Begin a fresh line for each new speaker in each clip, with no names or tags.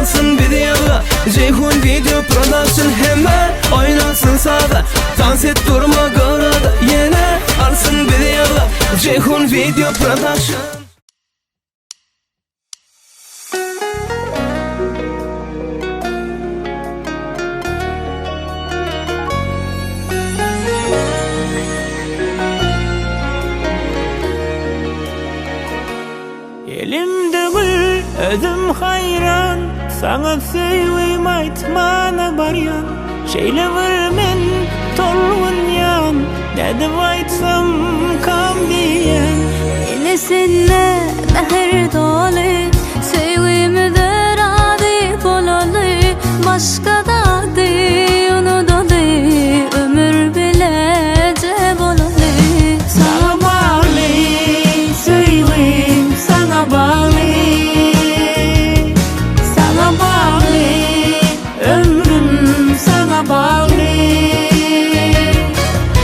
Alsyn bizi ýaga Jeýhun Video Production Hemme oýnasyn saza Tans et durma gyrada Ýene alsyn bizi ýaga Jeýhun Video Production.
Elimde gül, özüm haýran, Saňa söýgim aýtmana barýan. Şeýle bir men tolgunýan, Nädip aýtsam kam diýýän.
Ene sende mähir doly, Söýgimize razy bolaly, Başga zady unudaly, Ömür bileje bolaly.
Saňa bagly söýgim saňa bagly Saňa bagly ömrüm saňa bagly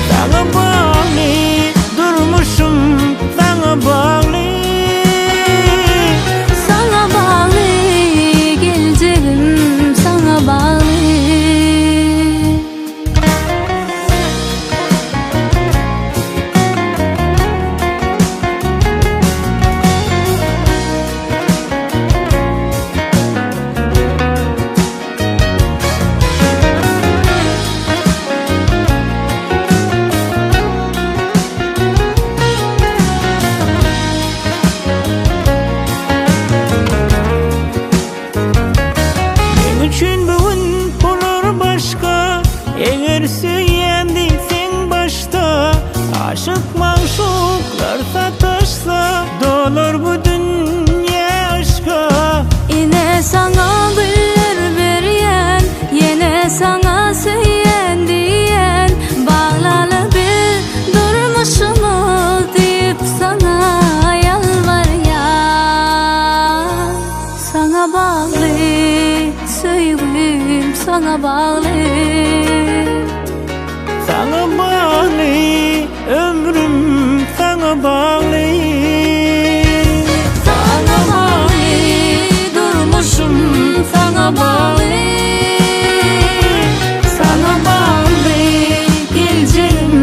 Saňa bagly durmuşym saňa bagly
Saňa bagly geljegim saňa bagly.
Meň üçin bu gün bolar başga, Eger söýýän diýseň başda, Aşyk magşuklar sataşsa, Dolar bu dünýä yşka.
Ine saňa güller berýän, Ýene saňa söýýän diýýän, Baglaly biz durmuşymyz diýip saňa ýalbarýan. Saňa bagly söýgüm saňa bagly.
Saňa bagly ömrüm saňa bagly.
Saňa bagly durmuşym saňa bagly.
Saňa bagly geljegim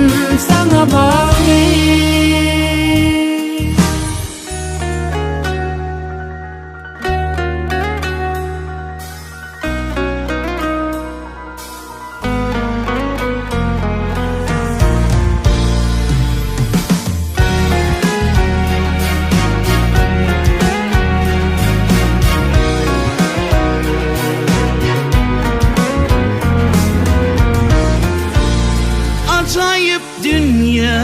saňa bagly.
Ajaýyp dünýä,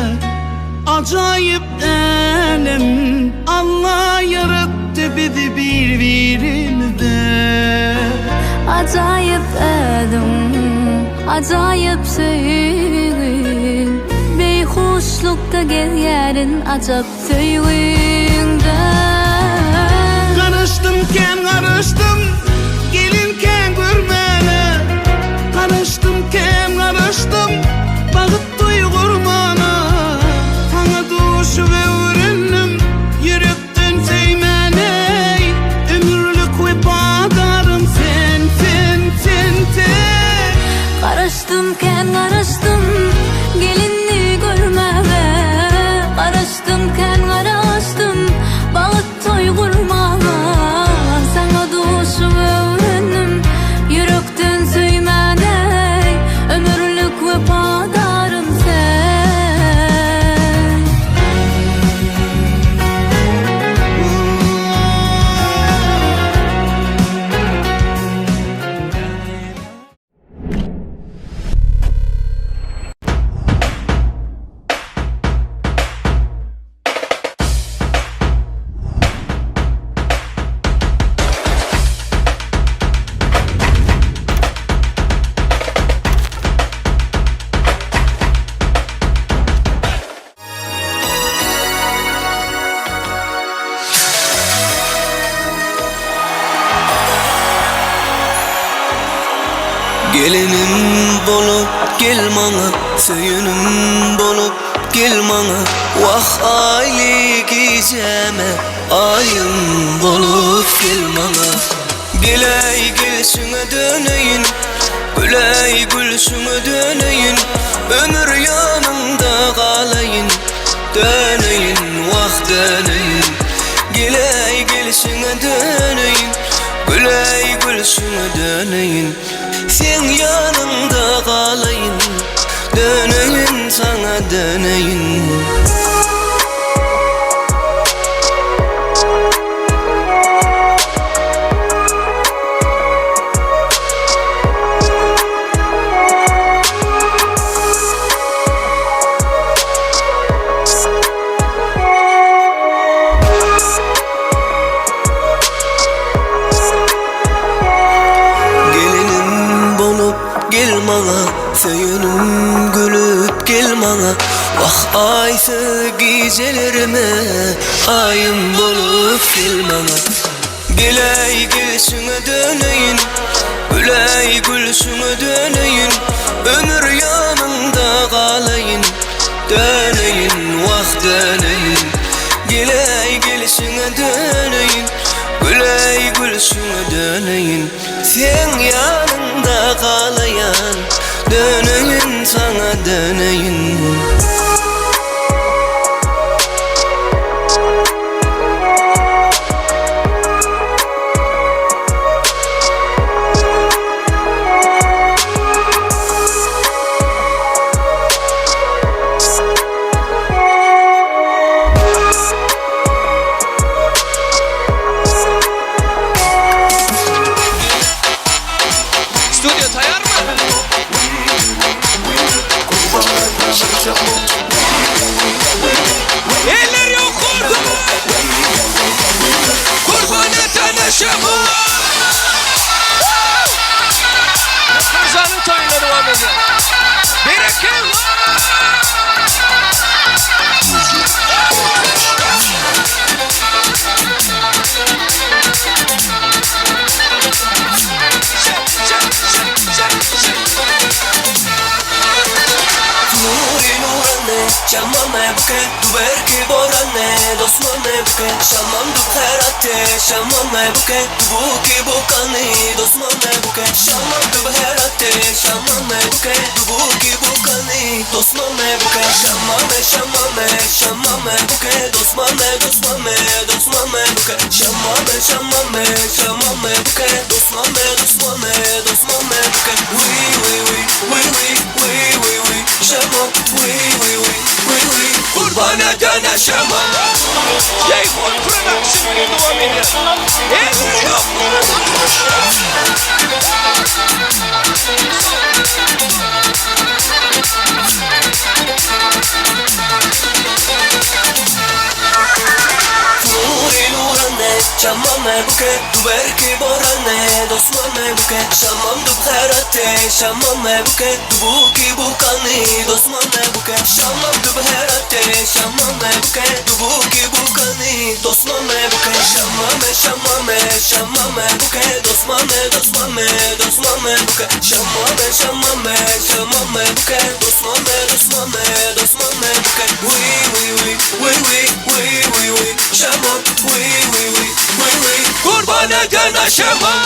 ajaýyp älem Allah ýaratdy bizi bir-birimize.
Ajaýyp ädim, ajaýyp söýgi Beýhuşlukda gezýärin ajap söýgiňde.
Garaşdym kän garaşdym gelin kän görmäne Garaşdym kän garaşdym bagyt toý gurmana Saňa duşup öwrendim ýürekden söýmäne Ömürlik wepadarym sen sen sen sen.
Garaşdym kän garaşdym gelinli görmäge Garaşdym kän garaşdym bagyt toý gurmaga Saňa duşup öwrendim ýürekden söýmäne Ömürlik wepadarym sen.
Gelinim bolup gel maňa Söýenim bolup gel maňa Wah aýly gijäme Aýym bolup gel maňa Geleý. gelşiňe döneýin Güläý gülşüňe döneýin Ömür ýanyňda galaýyn Döneýin wah döneýin Geläý gelşiňe döneýin Güläý gülşüňe döneýin Seň ýanyňda galaýyn Döneýin saňa döneýin. Gelinim bolup gel maňa Söýenim gülüp gel maňa Wah aýsyz gijelerime Aýym bolup gel maňa Geläý gelşiňe döneýin Güläý gülşüňe döneýin Ömür ýanyňda galaýyn Döneýin wah döneýin Geläý gelşiňe döneýin Güläý gülşüňe döneýin Seň ýanyňda galaýan Döneýin saňa döneýin.
Studio taýýarmy? Eller ýokarda! Gurban etene şemal! Mürzanyň toýuna dowam edýär. Berekella!
Nuri nurane, şamame buke Duberki borane, dosmane buke Şamam dubherate, şamame buke Dubuki bukani, dosmane buke Şamam dubherate, şamame buke Dubuki bukani, dosmane buke Şamame, şamame, şamame buke Dosmane, dosmane, dosmane buke Şamame, şamame, şamame buke Dosmane, dosmane, dosmane buke Wi, wi, wi, wi, wi, wi, wi, wi Şamam, wi, wi, wi, wi, wi
Gurban edene şemal! Ceyhun Production bilen dowam edýär. Eller ýokarda!
Nuri nurane, şamame buke Duberki borane, dosmane buke Şamam dubherate, şamame buke Dubuki bukani, dosmane buke Şamam dubherate, şamame buke Dubuki bukani, dosmane buke Şamame, şamame, şamame buke Dosmane, dosmane, dosmane buke Şamame, şamame, şamame buke Dosmane, dosmane, dosmane buke Wi, wi, wi, wi, wi, wi, wi, wi Şamam, wi, wi, wi, wi, wi
Gurban edene şemal!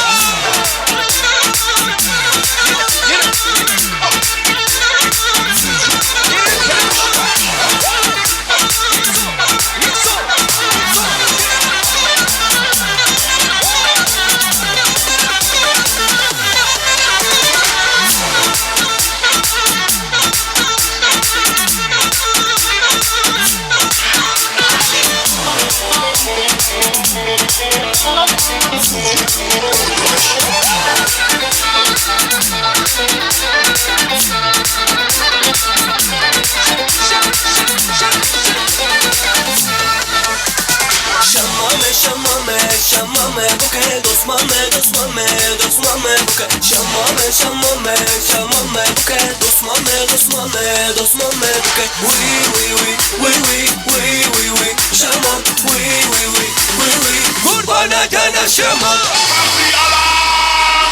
Şamame, şamame, şamame buke Dosmane, dosmane, dosmane buke Şamame, şamame, şamame buke Dosmane, dosmane, dosmane buke Wi, wi, wi, wi, wi, wi, wi, wi Şamam, wi, wi, wi, wi, wi
Gurban edene şemal!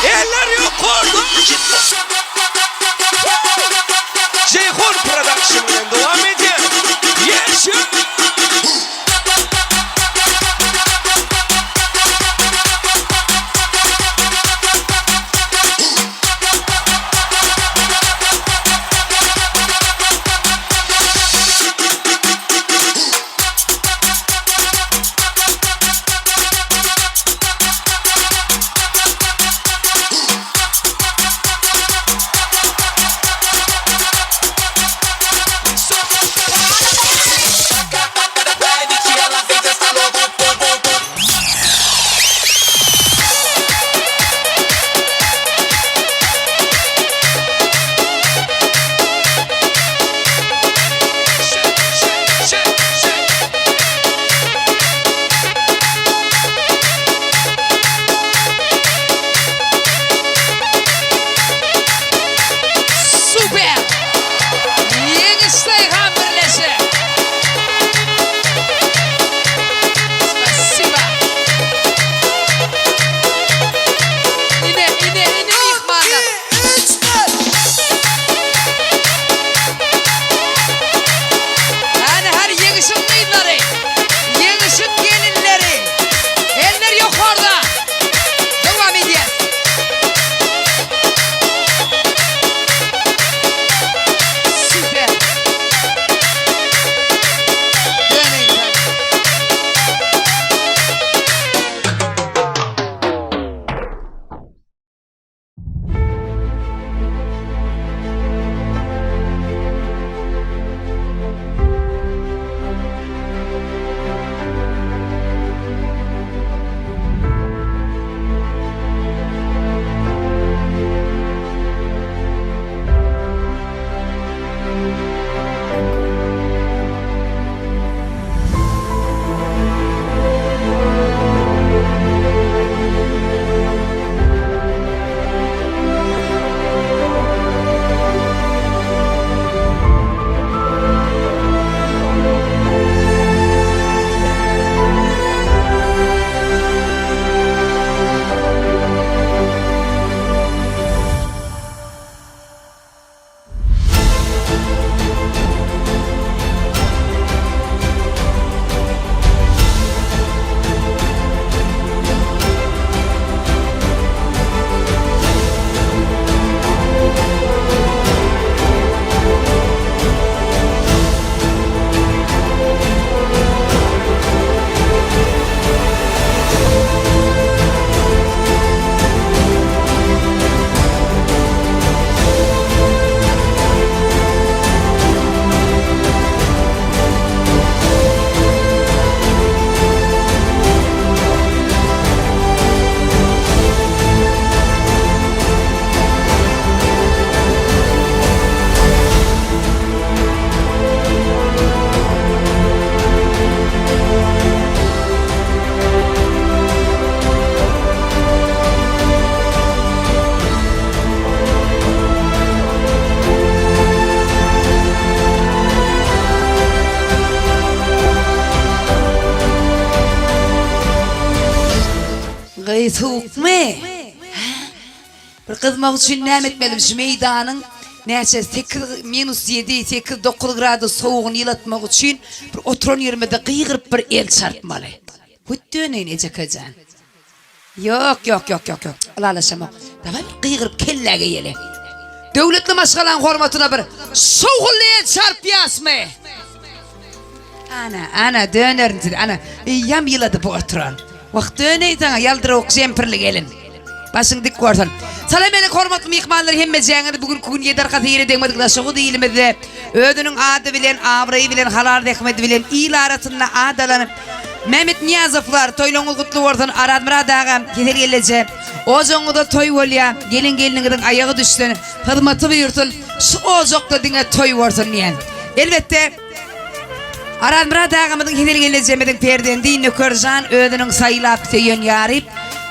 Eller ýokarda! Ceyhun Production bilen dowam edýär. Ýeşil!
sowukmy? Hä? Bir gyzmak üçin näme etmeli? Şu meýdanyň näçe, sekiz, minus ýedi, sekiz, dokuz gradus sowugyny ýylatmak üçin bir oturan ýerimizde gygyryp bir el çarpmaly. Hut döneýin, ejeke jan. Ýok, ýok, ýok, ýok, ýok. Ylalaşamok. Daway bir gygyryp kellä geýeli. Döwletli maşgalaň hormatyna bir şowhunly el çarpýasmy? Ana, ana, dönerin sizi, ana. Eýýäm ýylady bu oturan. Wah, döneýin saňa, ýaldyrawuk jempirli gelin. Başyň dik bolsun. Salam aleýk hormatly myhmanlar hemmejäňizi bu günki gün ýedi arkasy ýere degmedik Daşoguz ilimizde özüniň ady bilen, abraýy bilen, halal zähmeti bilen il arasynda at alan Mehmet Nyýazowlar toýlaryňyz gutly bolsun Arazmyrat aga Hesel gelneje ojagyňyzda toý bolýa gelin gelniňiziň aýagy düşsün hyzmaty buýursyn şu ojakda diňe toý bolsun diýen elbetde Arazmyrat agamyzyň Hesel gelnejemiziň perzendi Nökerjan özüniň saýlap söýen ýary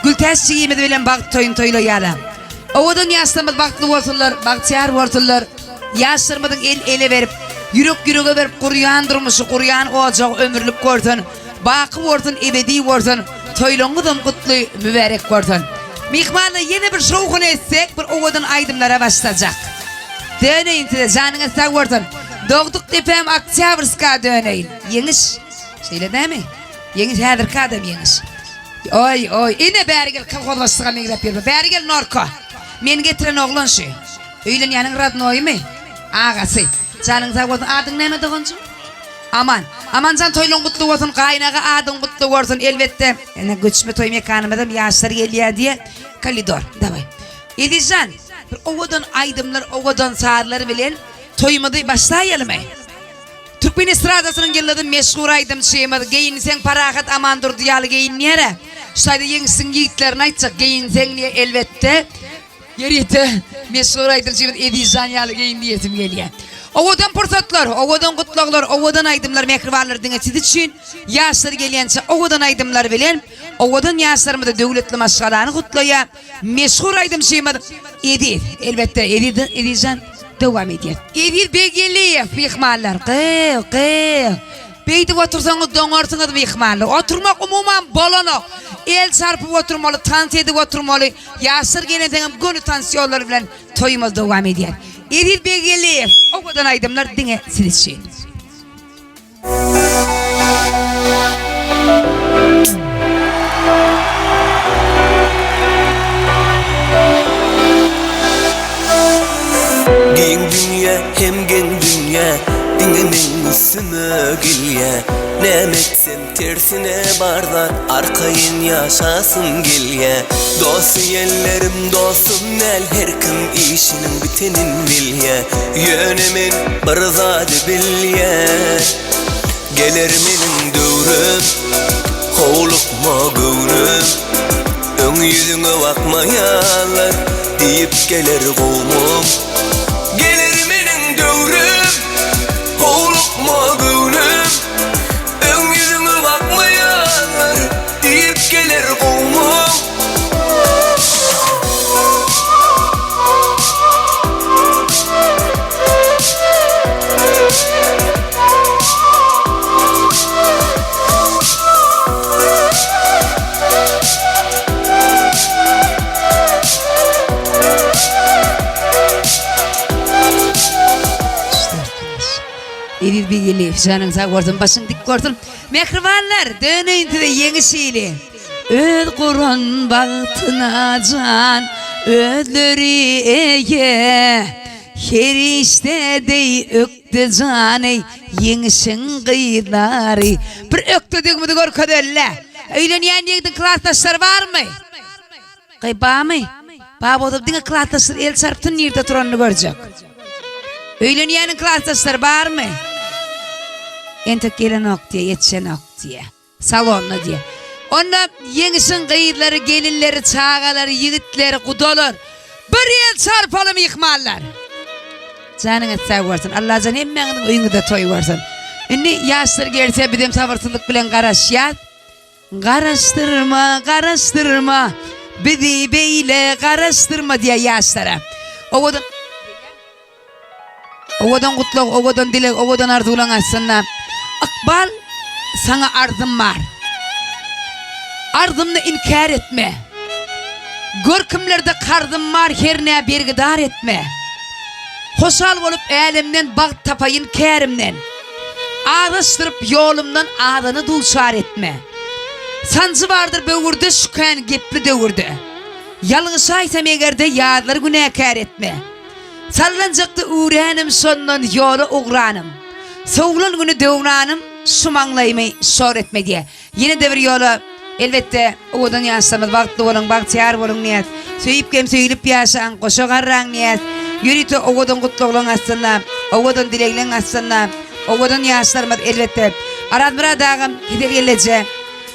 Gültäç jigimiz bilen bagt toýuny toýlaýarlar. Owadan ýaşlarymyz bagtly bolsunlar, bagtyýar bolsunlar. Ýaşlarymyzyň el ele berip, ýürek ýürege berip gurýan durmuşy, gurýan ojagy ömürlik bolsun, baky bolsun, ebedi bolsun. Toýlaryňyzam gutly, mübärek bolsun. Myhmanlar ýene bir şowhun etsek, bir owadan aýdymlara başlajak. Döneýin size, janyňyz sag bolsun. Dogduk depäm Oktýabrska döneýin. Ýeňiş. Şeýle dämi? Ýeňiş häzirki adam Ýeňiş. Oý, oý, ine bäri gel kolhoz başlyga meňzäp ýörme. Bäri gel Norko. Meni getiren oglan şu. Öýlenýäniň radnoýymy? Agasy. Janyň sag bolsun. Adyň näme doganjyk? Aman. Amanjan toýlaň gutly bolsun. Gaýynaga adyň gutly bolsun. Elbetde, ine göçme toý mekanymyzam ýaşlar gelýär diýe. Koridor. Daway. Ezizjan, bir owadan aýdymlar, owadan sazlar bilen toýumyzy başlaýalymy? Türkmen estradasynyň ýyldyzy meşhur aýdymçymyz Geýinseň Parahat Amandurdy ýaly geýinýär-ä. Şu taýda Ýeňişiň ýigitlerine aýtjak, geýinseň diýe elbetde ýörite meşhur aýdymçymyz Ezizjan ýaly geýin diýesim gelýär. Owadan pursatlar, owadan gutlaglar, owadan aýdymlar mähribanlar diňe siz üçin. Ýaşlar gelýänçä owadan aýdymlar bilen owadan ýaşlarymyzy döwletli maşgalany gutlaýar. Meşhur aýdymçymyz Eziz, elbetde Eziz Ezizjan dowam edýär. Eziz Beggeliýew myhmanlar gyw gyw. Beýdip otursaňyz doňarsyňyz myhmanlar. Oturmak umuman bolanok. El çarpyp oturmaly, tans edip oturmaly. Ýaşlar gelensoňam göni tans ýollary bilen toýumyz dowam edýär. Eziz Beggeliýew owadan aýdymlar diňe siz üçin.
Giň dünýä hem geň dünýä Diňe meň üstüme gelýä Näme etsem tersine bar zat Arkaýyn ýaşasym gelýä Dost diýenlerim dostum däl Her kim işiniň bitenin bilýä Ýöne men bir zady bilýän Geler meniň döwrüm Howlukma göwnüm Öň ýüzüňe bakmaýanlar Diýip geler gowmum Geler meniň döwrüm Howlukma göwnüm Öň ýüzüňe bakmaýanlar Diýip geler gowmum.
Eziz Begeliýew, janyň sag bolsun, başyň dik bolsun. Mähribanlar, döneýin size ýeňiş ili. Öz guran bagtyna jan özleri eýe. Her işde deý ökde jany ýeňişiň gyzlary. Bir ökdedigimizi görkezeli-le. Öýlenýän ýigdiň klasdaşlary barmy? Gyý bamy? Bar bolsa diňe klasdaşlar el çarpsyn nirde turanyny görjek. Öýlenýäniň klasdaşlary barmy? Entek gelenok diýe, ýetişenok diýe. Salonda diýe. Onda ýeňişiň gyzlary, gelinleri, çagalary, ýigitleri, gudalar bir el çarpaly myhmanlar. Janyňyz sag bolsun. Allajan hemmäňiziň öýüňizde toý bolsun. Indi ýaşlar gelse bizem sabyrsyzlyk bilen garaşýas. Garaşdyrma, garaşdyrma, bizi beýle garaşdyrma diýýär ýaşlara. Owadan Owadan gutlag, owadan dileg, owadan arzuwlaň astynda. Ykbal, saňa arzym bar. Arzymny inkär etme. Gör kimlerde karzym bar hernä bergidar etme. Hoşal bolup älemden bagt tapaýyn kärimden. Azaşdyryp ýolumdan azany duçar etme. Sanjy bardyr böwürde şu kän gepli döwürde. Ýalňyşaýsam egerde ýazlar günäkär etme. Sallanjakda üwränim şondan ýola ugranym. Sowulan güni döwranym şu maňlaýymy şor etme diýýär. Ýene-de bir ýola, elbetde, owadan ýaşlarymyz bagtly boluň, bagtyýar boluň diýýäs. Söýüp hem söýülip ýaşaň, goşa garraň diýýäs. Ýörite owadan gutlaglaryň astynda, owadan dilegleň astynda, owadan ýaşlarymyz, elbetde, Arazmyrat agam, Hesel gelneje,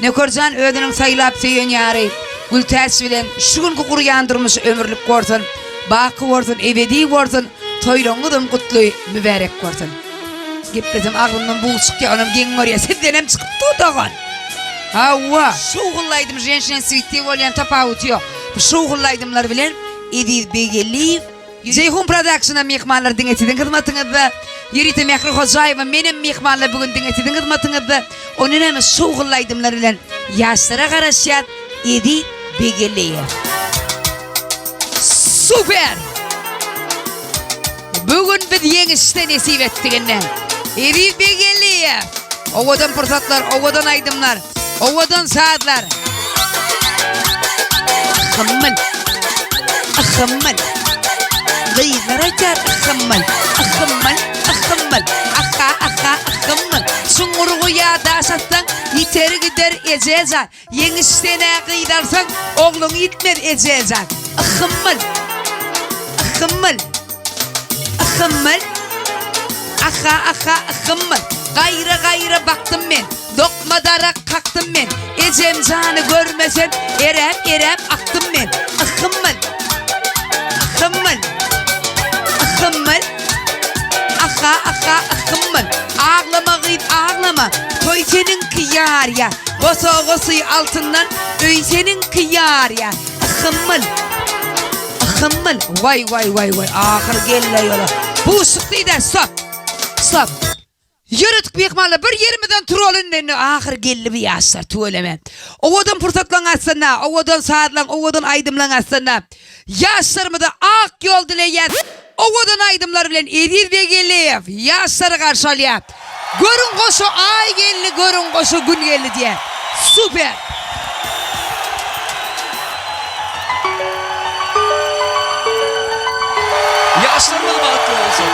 Nökerjan özüniň saýlap söýen ýary Gültäç bilen şu günki gurýan durmuşy ömürlik bolsun, baky bolsun, ebedi bolsun, toýlaryňyzam gutly, mübärek bolsun. Geplesem agzymdan bug çykýar, onam geň görýär. Sizdenem çykyp dur dogan. Hawa. Şowhunly aýdym Ženşinen switde bolýan tapawuty ýok. Bu şowhunly aýdymlar bilen Eziz Begelliýew Jeýhun Productiona myhmanlar diňe siziň hyzmatyňyzda. Ýörite Mähri Hojaýewa menem myhmanlar bu gün diňe siziň hyzmatyňyzda. Onda näme şowhunly aýdymlar bilen ýaşlara garaşýas Eziz Begelliýew. Super! Bu gün biz ýeňişde nesip etdiginden. Eziz Begelliýew. Owadan pursatlar, owadan aýdymlar, owadan sazlar. Yhymyl. Yhymyl. Gyzlar aýdýar yhymyl. Yhymyl, yhymyl. Aha, aha, yhymyl. Çuňňur guýa daş atsaň, ýiter gider eje jan. Ýeňiş sen-ä gyz alsaň, ogluň ýitmez eje jan. Yhymyl. Yhymyl. Yhymyl. Aha, aha, yhymyl. Gaýra-gaýra bakdym men, dokma darak kakdym men. Ejem jany görmesem, eräp-eräp akdym men. Yhymyl. Yhymyl. Yhymyl. Aha, aha, yhymyl. Aglama gyz, aglama, toý seniňki ýar-ýa. Bosagasy altyndan, öý seniňki ýar-ýa. Yhymyl. Yhymyl. Waý, waý, waý, waý, ahyr gel-le ýola. Buşluk diýdä, stop. Stop. Ýöredik myhmanlar, bir ýerimizden turaly indi, indi ahyr geldi bu ýaşlar, tüweleme. Owadan pursatlaryň astynda, owadan sazlaryň, owadan aýdymlaryň astynda ýaşlarymyza ak ýol dileýäs. Owadan aýdymlar bilen Eziz Begelliýew ýaşlary garşy alýar. Görüň goşa aý geldi, görüň goşa gün geldi diýýär. Super!
Ýaşlarymyz bagtly bolsun.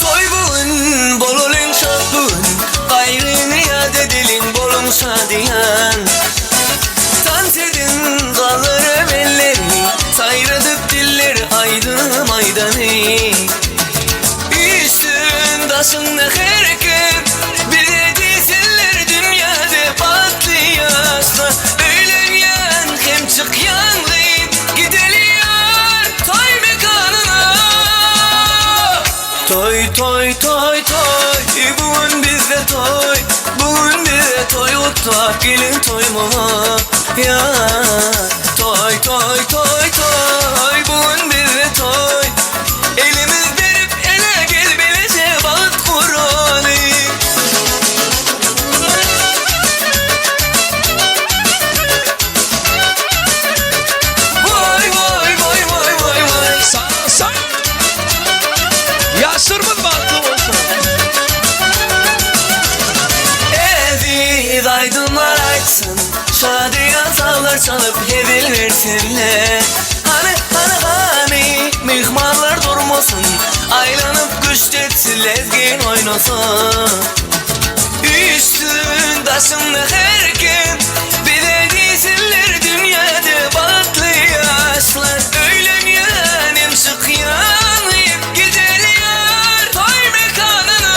Toý bu gün, bolalyň şat bu gün, Gaýgyny ýat edeliň, boluň şadyýan. Tans ediň, galdyryp elleri, Saýradyp dilleri aýdym aýdaly. Üýşsün daşyňda her kim, Bize diýsinler dünýäde bagtly ýaşlar. Öýlenýän hem çykýan gyz, Gideli ýar toý mekanyna. Toý toý toý toý, bu gün bizde toý, Bu gün bizde toý gutlap geliň toýumyza ýar. Toý toý toý toý, bu gün bizde toý, Elimiz berip ele gel bileje bagt guraly. Waý waý waý waý waý waý.
Sa sa. Ýaşlarymyz bagtly bolsun.
Eziz aýdymlar aýtsyn, şadyýan sazlar çalyp hezil bersinler. Hany, hany, hany, myhmanlar durmasyn, aýlanyp küşt etsin, lezgin oýnasyn. Üýşsün daşyňda her kim, bize diýsinler dünýäde bagtly ýaşlar. Öýlenýän hem çykýan gyz, gideli ýar toý mekanyna.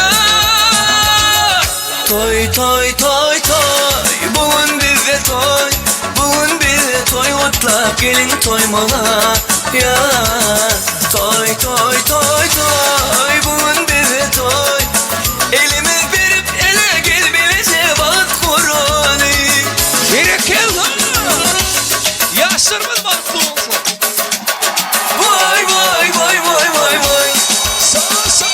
Toý toý toý toý, bu gün bizde toý, bu gün bizde toý gutlap geliň toýmaga ýar. Toý toý toý toý, bu gün bizde toý, elimiz berip ele gel bileje bagt guraly.
Berekella! Ýaşlarymyz bagtly bolsun!
Waý waý waý waý waý waý.
Sa sa.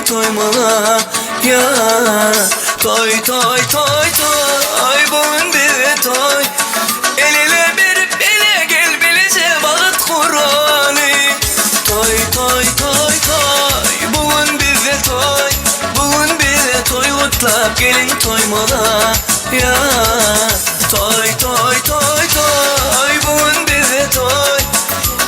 toý maňa ýa Toý toý toý toý bu gün bize toý El ele berip ele gel bileje bagyt guraly Toý toý toý toý bu gün bize toý Bu gün bize toý gutlap geliň toý maňa ýa Toý toý toý toý bu gün bize toý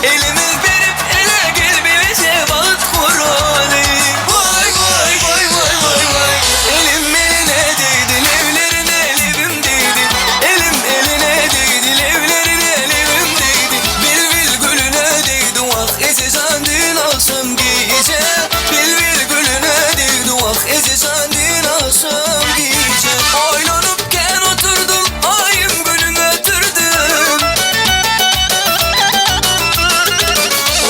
Elimiz berip ele gel bileje bagt guraly Waý waý waý waý waý waý Elim eline degdi leblerine lebim degdi Elim eline degdi leblerine lebim degdi Bilbil gülüne degdi wah ejejan düýn agşam gije Bilbil gülüne degdi wah ejejan düýn agşam gije Oýlanyp kän oturdym aýym günüm ötürdüm.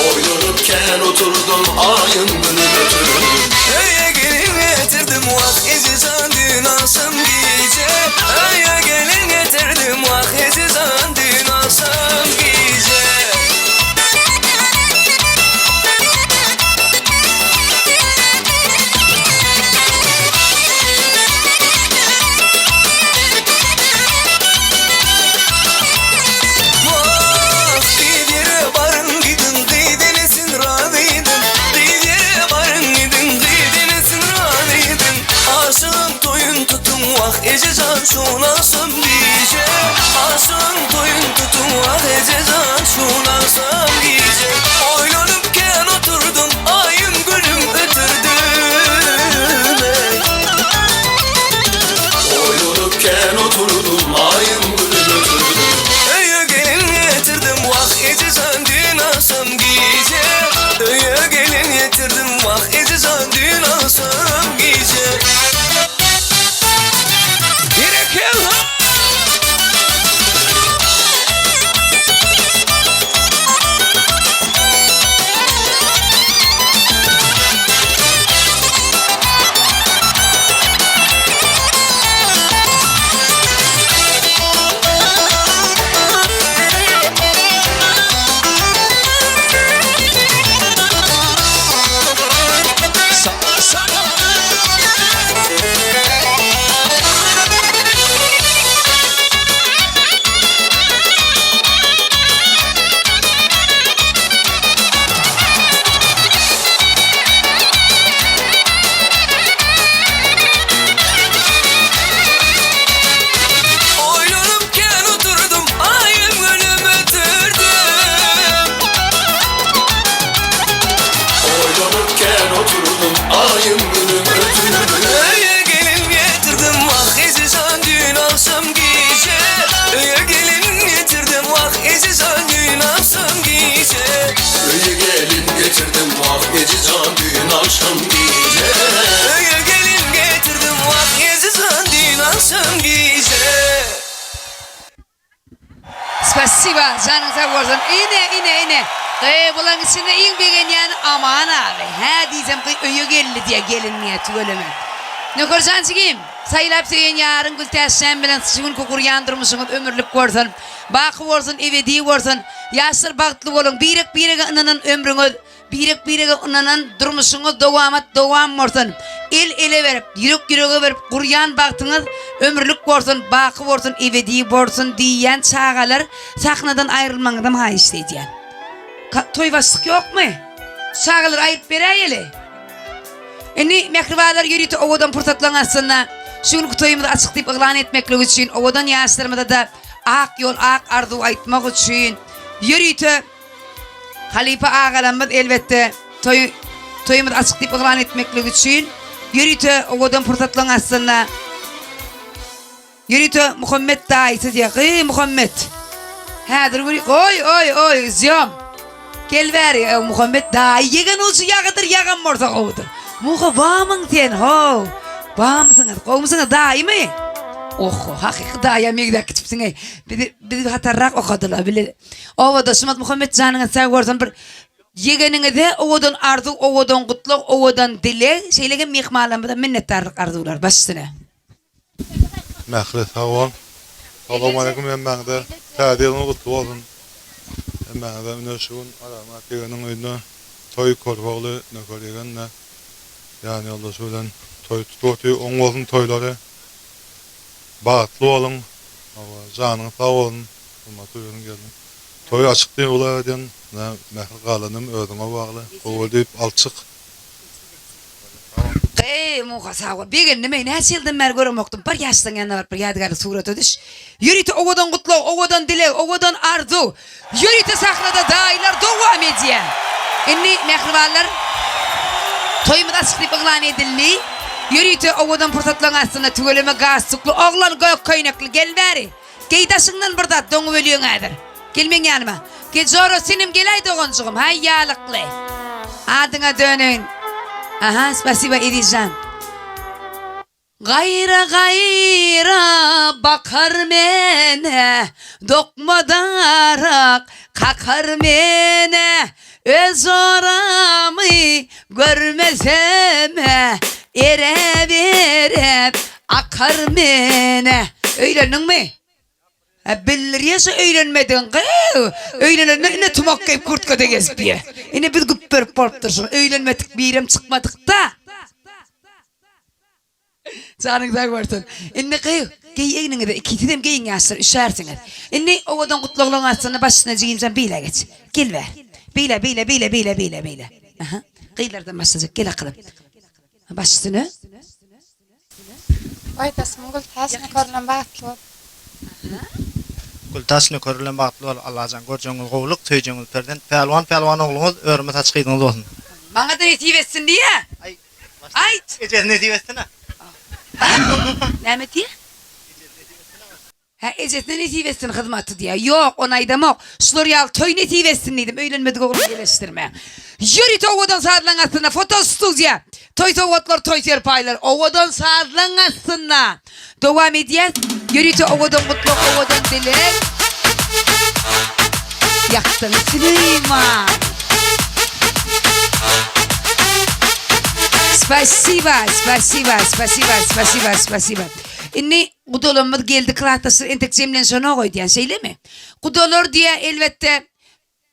Oýlanyp kän oturdym aýym günüm ötürdüm.
Öýe gelin getirdim wah ejejan düýn agşam gije Öýe gelin getirdim wah ejejan düýn agşam gije. Wah, gyz ýere baryň gidiň, gyz enesin razy ediň. Gyz ýere baryň gidiň, gyz enesin razy ediň. Aşygyň toýun tutuň, wah, ejejan, şol agşam gije. Aşygyň toýun tutuň, wah, ejejan, şol agşam gije. Oýlanyp kän oturdym, aýym günüm ötürdüm, eý.
Oýlanyp kän oturdym aýym günüm ötürdüm.
Öýe gelin getirdim wah ejejan düýn agşam gije Öýe gelin getirdim wah ejejan düýn agşam gije.
Berekella! Salla salla!
Oýlanyp kän oturdym, aýym günüm ötürdüm.
Oýlanyp kän oturdym aýym günüm ötürdüm.
Öýe gelin getirdim wah ejejan düýn agşam gije Öýe gelin getirdim wah ejejan düýn agşam gije
Öýe gelin getirdim wah ejejan düýn agşam gije.
Öýe gelin getirdim wah ejejan düýn agşam gije.
Spasiba, janyň sag bolsun. Ine, ine, ine. Gyý, bulaň içinde iň begenýäni Aman abi. Hä diýsem, gyý öýe geldi diýýä gelin diýýä, tüweleme. Nökerjan jigim, saýlap söýen ýaryň Gültäçjan bilen şu günki gurýan durmuşyňyz ömürlik bolsun. Baky bolsun, ebedi bolsun. Ýaşlar bagtly boluň, birek-birege ynanan ömrüňiz Birek-birege ynanan durmuşyňyz dowamat dowam bolsun. El ele berip, ýürek ýürege berip gurýan bagtyňyz ömürlik bolsun, baky bolsun, ebedi bolsun diýýän çagalar sahnadan aýrylmagyňyzam haýyşt edýän. Ka toý başlyk ýokmy? Şu çagalary aýryp beräýeli. Indi mähribanlar ýörite owadan pursatlaryň astynda şu günki toýumyzy açyk diýip yglan etmeklik üçin owadan ýaşlarymyza-da ak ýol, ak arzuw aýtmak üçin ýörite Halypa agalarymyz elbetde toý toýumyz açyk diýip yglan etmeklik üçin ýörite owadan pursatlaryň astynda ýörite Muhammet daýysy diýýär. Gyý Muhammet. Häzir göri oý oý oý zýom. Gel bäri e, Muhammet daýy ýegen ujy ýagydyr ýagam bolsa gowudyr. Muha bamyň sen how. Bamsyňyz gowumsyňyz daýymy? Oho hakyky daýa megzäp gitipsiň eý. Bizi bizi hatarrak okadylar bile. Obadaşymyz Muhammet janyňyz sag bolsun bir ýegeniňize owadan arzuw owadan gutlag owadan dileg şeýle hem myhmanlarymyza minnetdarlyk arzuwlar baş üstüne.
Mähri sag bol. Salowmaleýkim hemmäňize. Täze ýylyňyz gutly bolsun. Hemmäňize ine şu gün Arazmyrat ýegeniň öýünde toý körpe ogly Nöker ýegen-de. Ýan ýoldaşy bilen toý tutup otyr. Oň bolsun toýlary. Bagtly boluň. Hawa, janyňyz sag bolsun. Hormatly özüň geldiň. Toý açyk diýip yglan edýän. Ine, mähir galanym özüňe bagly. Gowy diýip alçyk.
Eý, Muha sag bol. Begendim-eý, näçe ýyldan bäri göremokdym. Bar ýaşlaň ýanyna baryp bir ýadygärlik surata düş. Ýörite owadan gutlag, owadan dileg, owadan arzuw. Ýörite sahnada daýylar dowam edýär. Indi, mähribanlar, toýumyz açyk diýip yglan edildi. Ýörite owadan pursatlaryň astynda tüweleme galstukly oglan gök köýnekli gel bäri. Geý daşyňdan bir zat, doňup ölýäň häzir. Gel meň ýanyma. Gel jora, senem geläý doganjygym, haý ýalykly. Adyňa döneýin. Aha, spasiba Ezizjan. Gaýra-gaýra bakar mene, Dokma darak kakar mene, Öz joramy görmesem-ä, Erep-erep akar mene. Öýlendiňmi? Hä, bildirýä şu öýlenmedigiň, gyýw! Öýlenende ine tumak geýip kurtkada gezip ýör. Ine biz güpberip bolupdyr şuny. Öýlenmedik birem çykmadyk-da. Janyň sag bolsun. Indi gyýw, geý egniňize, ikisizem geýiň ýaşlar, üşärsiňiz. Indi owadan gutlaglaryň astynda baş üstüne jigimjan beýle geç. Gel bäri. Beýle, beýle, beýle, beýle, beýle, beýle. Aha. Gyzlardan başlajak, gel akylym. Baş üstüne.
Boýdaşym Gültäç nöker bilen bagtly bol.
Gültäç nöker bilen bagtly bol. Allajan görjegiňiz gowulyk, söýjegiňiz perzent, pälwan pälwan ogluňyz, örüme saç gyzyňyz bolsun.
Maňa-da nesip etsin diýä. Aýt!
Ejesi nesip etsin-ä.
Näme diýýä? Hä, ejesine nesip etsin hyzmaty diýýä. Ýok, ony aýdamok. Şular ýaly toý nesip etsin diýdim. Öýlenmedik ogluny eleşdirmäň. Ýörite owadan sazlaň astynda foto studiýa. Toý sowgatlar, toý serpaýlar owadan sazlaň astynda. Dowam edýäs. Ýörite owadan gutlag, owadan dileg. Ýakdyň Süleýman. Spasiba, spasiba, spasiba, spasiba, spasiba. Indi gudalarymyz geldi klasdaşlar entek jemlenşenok öýdýän, şeýlemi? Gudalar diýä elbetde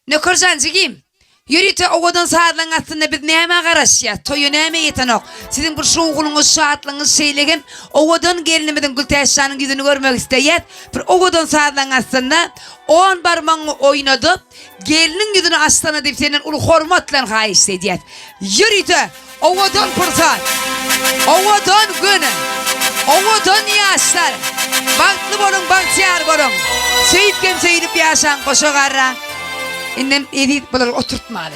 Nökerjan jigim, ýörite owadan sazlaň astynda biz nämä garaşýas, toýa näme ýetenok? Siziň bir şowhunyňyz, şatlygyňyz şeýle hem owadan gelnimiziň Gültäçjanyň ýüzüni görmek isleýäs. Bir owadan sazlaň astynda on barmagyňy oýnadyp, gelniň ýüzüni açsana diýip senden uly hormat bilen haýyşt edýäs. Ýörite Owadan pursat, owadan gün, owadan ýaşlar. Bagtly boluň, bagtyýar boluň. Söýüp hem söýülip ýaşaň goşa garra. Indem Eziz bulary oturtmaly.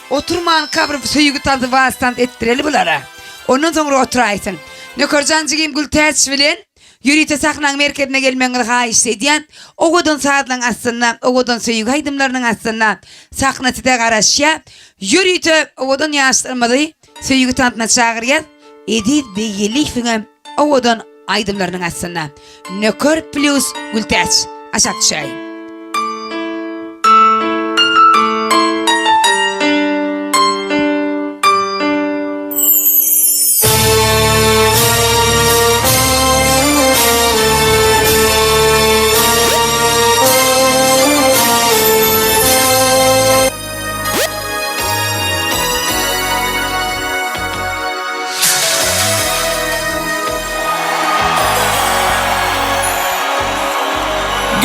Oturmanka bir söýgi tansy wals tans etdireli bulara. Ondan soňra oturaýsyn. Nökerjan jigim Gültäç bilen Ýörite sahnaň merkezine gelmegiňizi haýyşt edýän. Owadan sazlaň astynda, owadan söýgi aýdymlarynyň astynda sahna size garaşýar. Ýörite owadan ýaşlarymyzy söýgi tansyna çagyrýas. Eziz Begeliýewiňem owadan aýdymlarynyň astynda. Nöker plýus Gültäç. Aşak düşäýiň.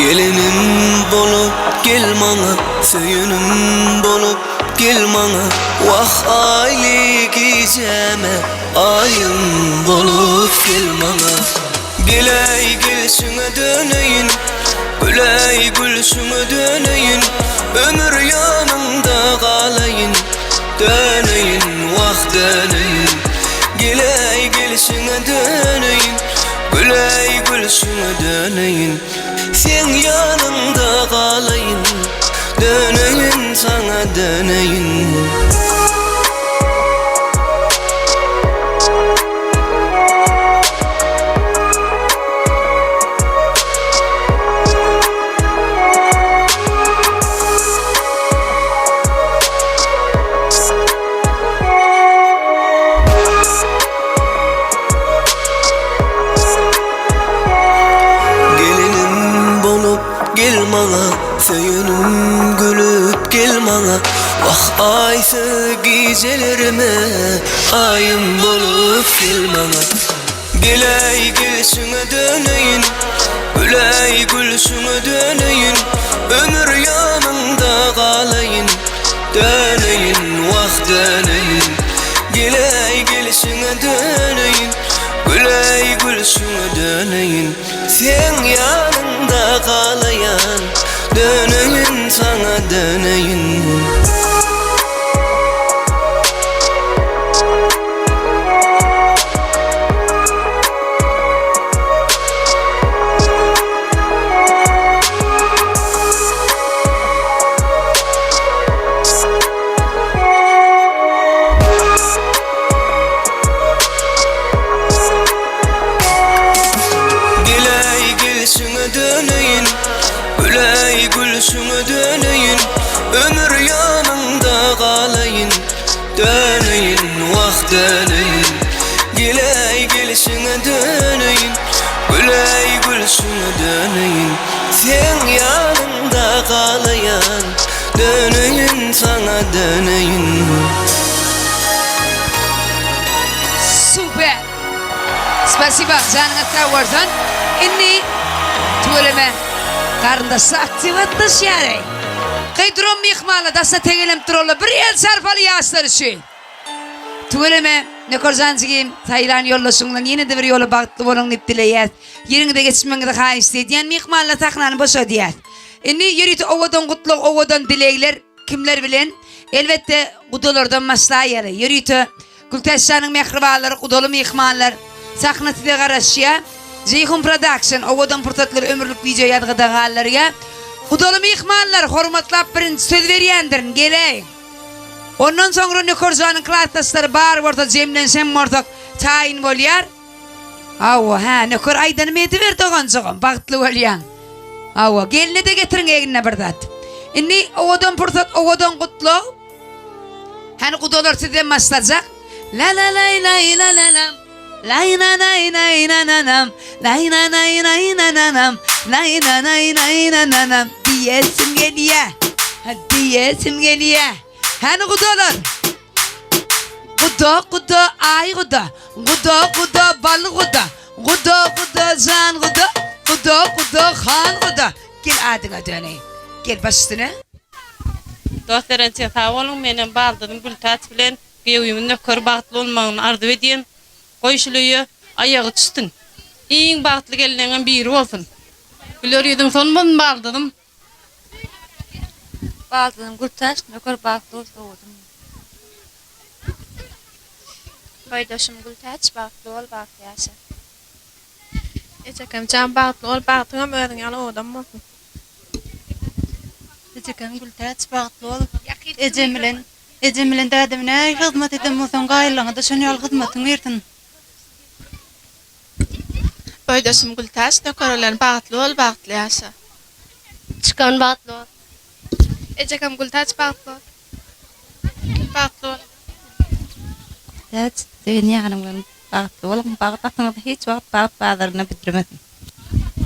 Gelinim bolup gel maňa Söýenim bolup gel maňa Wah aýly gijäme Aýym bolup gel maňa Geläý gelşiňe döneýin Güläý gülşüňe döneýin Ömür ýanyňda galaýyn Döneýin wah döneýin Geläý gelşiňe döneýin Güläý gülşüňe döneýin Seň ýanyňda galaýyn Döneýin saňa döneýin. Gelinim bolup gel maňa Söýenim gülüp gel maňa. Wah aýsyz gijelerime aýym bolup gel maňa Geläý gelşiňe döneýin Güläý gülşüňe döneýin Ömür ýanyňda galaýyn Döneýin wah döneýin Geläý gelşiňe döneýin Güläý gülşüňe döneýin Seň ýanyňda galaýan Döneýin saňa döneýin. Geläý gelşiňe döneýin, Güläý gülşüňe döneýin, Ömür ýanyňda galaýyn, Döneýin, wah döneýin. Geläý gelşiňe döneýin, Güläý gülşüňe döneýin, Seň ýanyňda galaýan, Döneýin saňa döneýin.
Super. Spasiba janyňyz sag bolsun. Indi tüweleme garyndaşlar aktiw gatnaşýar. Gyý duran myhmanlar daşda tegelenip durarlar. Bir el çarpaly ýaşlar üçin. Tüweleme Nökerjan jigim saýlan ýoldaşyň bilen ýene-de bir ýola bagtly boluň diýip dileýäs. Ýeriňize geçmegiňizi haýyşt edýän myhmanlar sahnany boşadýas. Indi ýörite owadan gutlag owadan dilegler kimler bilen? Elbetde gudalardan başlaýaly. Ýörite Gültäçjanyň mähribanlary, gudaly myhmanlar, sahna size garaşýar. Jeýhun Production, owadan pursatlary ömürlik wideo ýazgyda galdyrýar. Gudaly myhmanlar, hormatlap birinji söz berýändirin, geläýiň. Ondan soňra Nökerjanyň klasdaşlary bar bolsa jemlenşen bolsak taýyn bolýar. Hawa, hä, Nöker aýdanymy ediber doganjygym, bagtly bolýaň. Hawa, gelne-de getiriň egnine bir zat. Indi owadan pursat, owadan gutlag. Hany gudalar sizden başlajak. La la lay lay la la lam. Lay na nay nay na na nam. Lay na nay nay na na nam. Lay na nay nay na na nam. Diýesim gelýä. Ha diýesim gelýä. Hany gudalar. Guda guda aý guda. Guda guda bal guda. Guda guda jan guda. Guda guda han guda. Gel adyňa döneýin. Gel baş üstüne.
Dost Erençe sag boluň menem baldyzym Gültäç bilen giýewimiň nöker bagtly bolmagyny arzuw edýän goý şul öýe aýagy çüsün iň bagtly gelinleňem biri bolsun güler ýüzüň solmasyn baldyzym.
Baldyzym Gültäç nöker bagtly bolsun owadan. Boýdaşym Gültäç bagtly bol bagtly ýaşa.
Ejekem jan bagtly bol bagtyňam özüň ýaly owadan bolsun.
Ejekem Gültäç bagtly bol. Ejem bilen ejem bilen dädeme nähili hyzmat eden bolsaň gaýynlaňada şon ýaly hyzmatyň bersin.
Boýdaşym Gültäç nöker bilen bagtly bol bagtly ýaşa.
Çykan bagtly bol.
Ejekem Gültäç bagtly bol. Bagtly bol.
Gültäç söýen ýaryň bilen bagtly boluň bagt atyňyzy hiç wagt bagt bazaryna bitirmesin.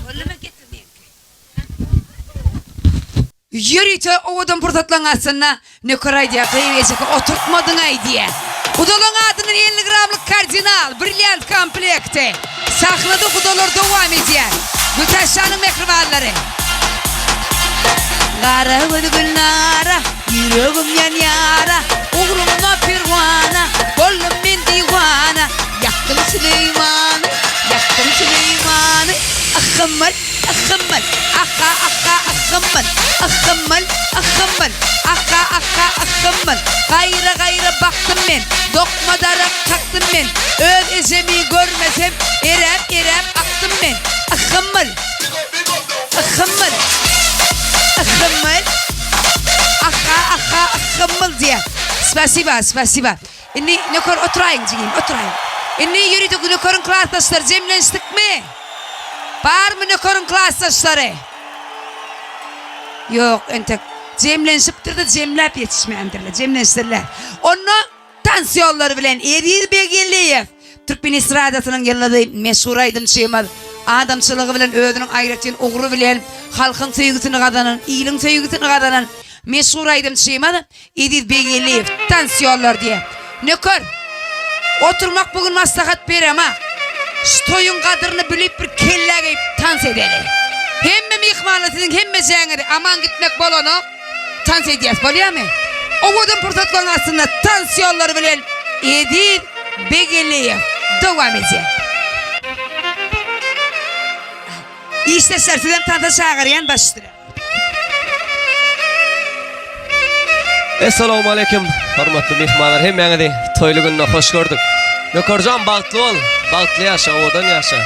Boldumy getir meňki. Ýörite owadan pursatlaryň astynda Nöker aýdýar, Gyz ejeke oturtmadyň-aý diýýär. Gudalaň adyndan 50 gramlyk kardinal, brilliant komplekti. Sahnada gudalar dowam edýär. Gültäçjanyň mähribanlary. Gara göz Gülnara, ýüregim ýanýara, Ugrunda perwana, boldum men diwana. Ýakdym Süleýmany, ýakdym Süleýmany, Yhhymmyl. Yhhymyl, ahha, ahha, yhhymyl, yhhymyl, yhhymyl, ahha, ahha, yhhymyl. Gaýra, gaýra bakdym men, dokma darak kakdym men, Öz ejemi görmesem, eräp, eräp akdym men. Yhhymyl, yhhymyl, yhhymyl, ahha, ahha, yhhymyl diýýär. Spasiba, spasiba. Indi Nöker oturaýyň jigim, oturaýyň. Indi ýörite Nökeriň klasdaşlary jemlenişdikmi? Barmy Nökeriň klasdaşlary? Ýok, entek jemlenişipdir-de, jemläp ýetişmändirler, jemlenişdirler. Onda tans ýollary bilen Eziz Beggeldiýew, türkmen estradasynyň ýyldyzy, meşhur aýdymçymyz, adamçylygy bilen, özüniň aýratyn ugry bilen halkyň söýgüsini gazanan, iliň söýgüsini gazanan. Meşhur aýdymçymyz Eziz Begeliýew tans ýollar diýýär. Nöker, oturmak bu gün maslahat beremak. Şu toýuň gadyryny bilip bir kellä geýip tans edeli. Hemme myhmanlar siziň hemmejäňizi aman gitmek bolanok. Tans edýäs bolýamy? Owadan pursatlaryň astynda tans ýollary bilen Eziz Begeliýew dowam edýär. Işdeşler sizem tansa çagyrýan baş üstüne.
Essalawmaleýkim hormatly myhmanlar hemmäňizi toýly günde hoş gördük. Nökerjan bagtly bol, bagtly ýaşa, owadan ýaşa.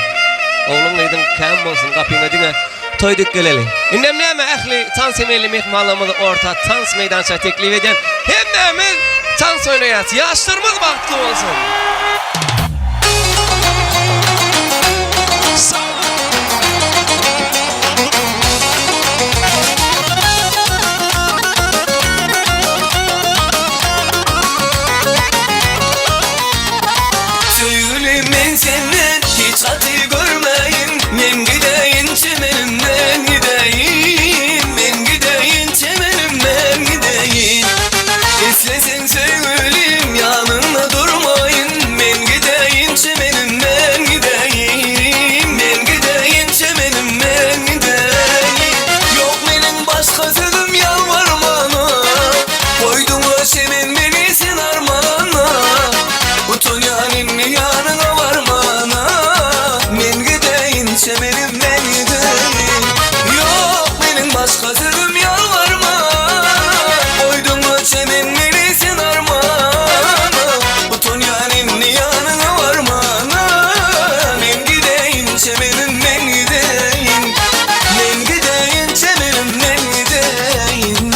Ogluň gyzyň kän bolsun, gapyňa diňe toý dik geleli. Indem näme ähli tans emelli myhmanlarymyzy orta tans meýdança teklip edýän. Hemmämiz tans oýnaýas. Ýaşlarymyz bagtly bolsun. Söýgülim men senden hiç gaty görmäýin Men gideýin çemenimden gideýin Men gideýin çemenimden gideýin Isleseň söýgülim ýanyňda durmaýyn Men gideýin çemenimden gideýin Men gideýin çemenimden gideýin Ýok meniň başga sözüm ýalbarmana Goýduňa çemen meni sen armana Utanýan indi ýanyňa barmana Men gideýin çemenim men gideýin Ýok meniň başga sözüm ýalbarmana Goýduňa çemen meni sen armana Utanýan indi ýanyňa barmana Men gideýin çemenim men gideýin Men gideýin çemenim men gideýin.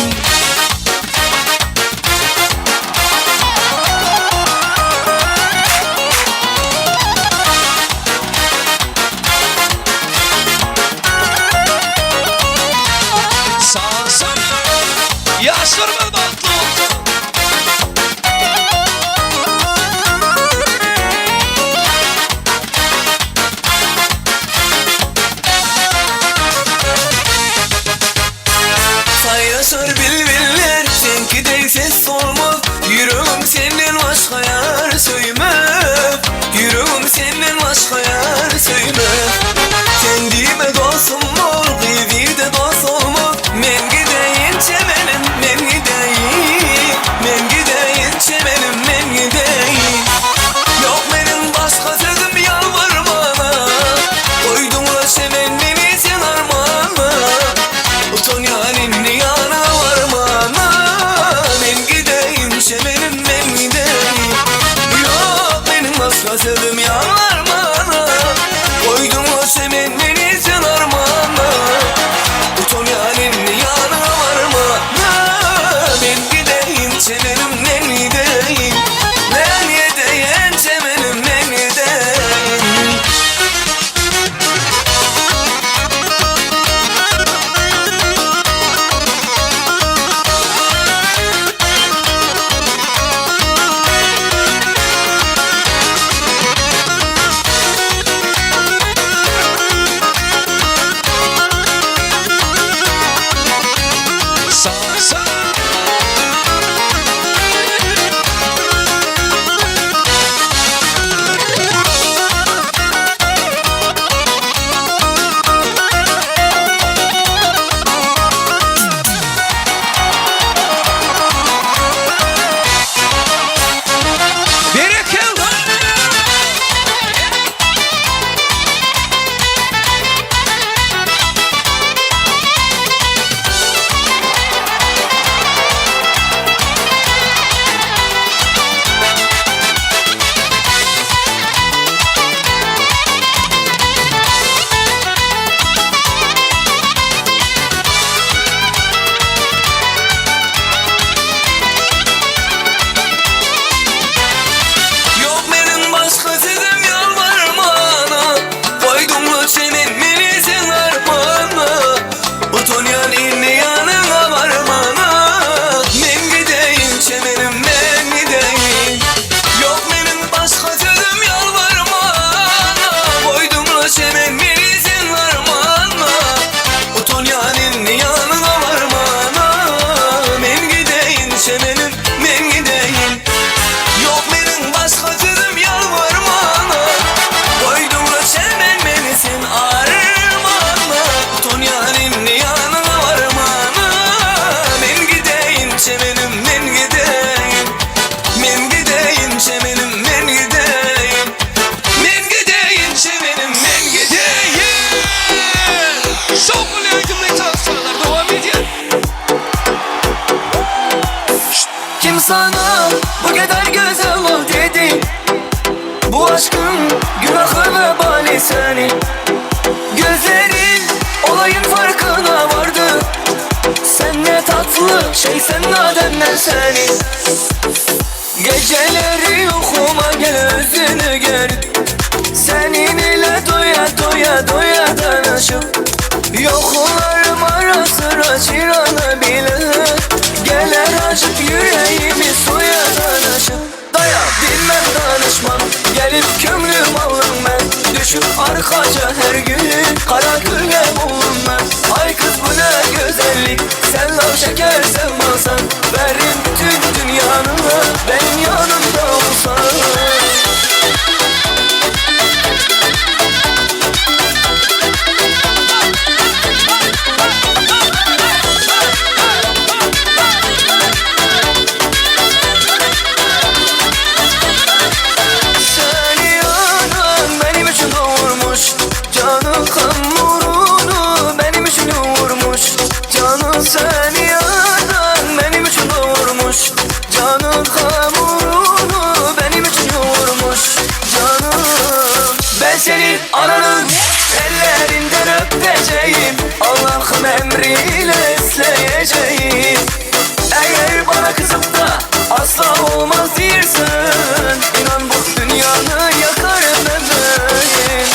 Şeysen nadem seni Geceleri uyuma gel özünü gör Senin ile doya doya doya danışıp Yoklarım ara sıra çıranı bile Gelir acık yüreğimi suya danışıp Daya bilmem danışmam Gelip kömrüm alın ben Düşüp arkaca her gün Kara gülge bulun ben Ay kız bu ne güzellik Sen laf şeker sen balsan Verin bütün dünyanı Benim yanımda olsan Seni anan benim için doğurmuş Canı hamurunu benim için yoğurmuş Canı seni anan benim için doğurmuş Canı hamurunu benim için yoğurmuş Canım ben senin ananın ellerinden öpeceğim Allah'ın emriyle esleyeceğim Eğer bana kızıp da asla olmaz dersen İnan bu dünyanı yakarım bebeğim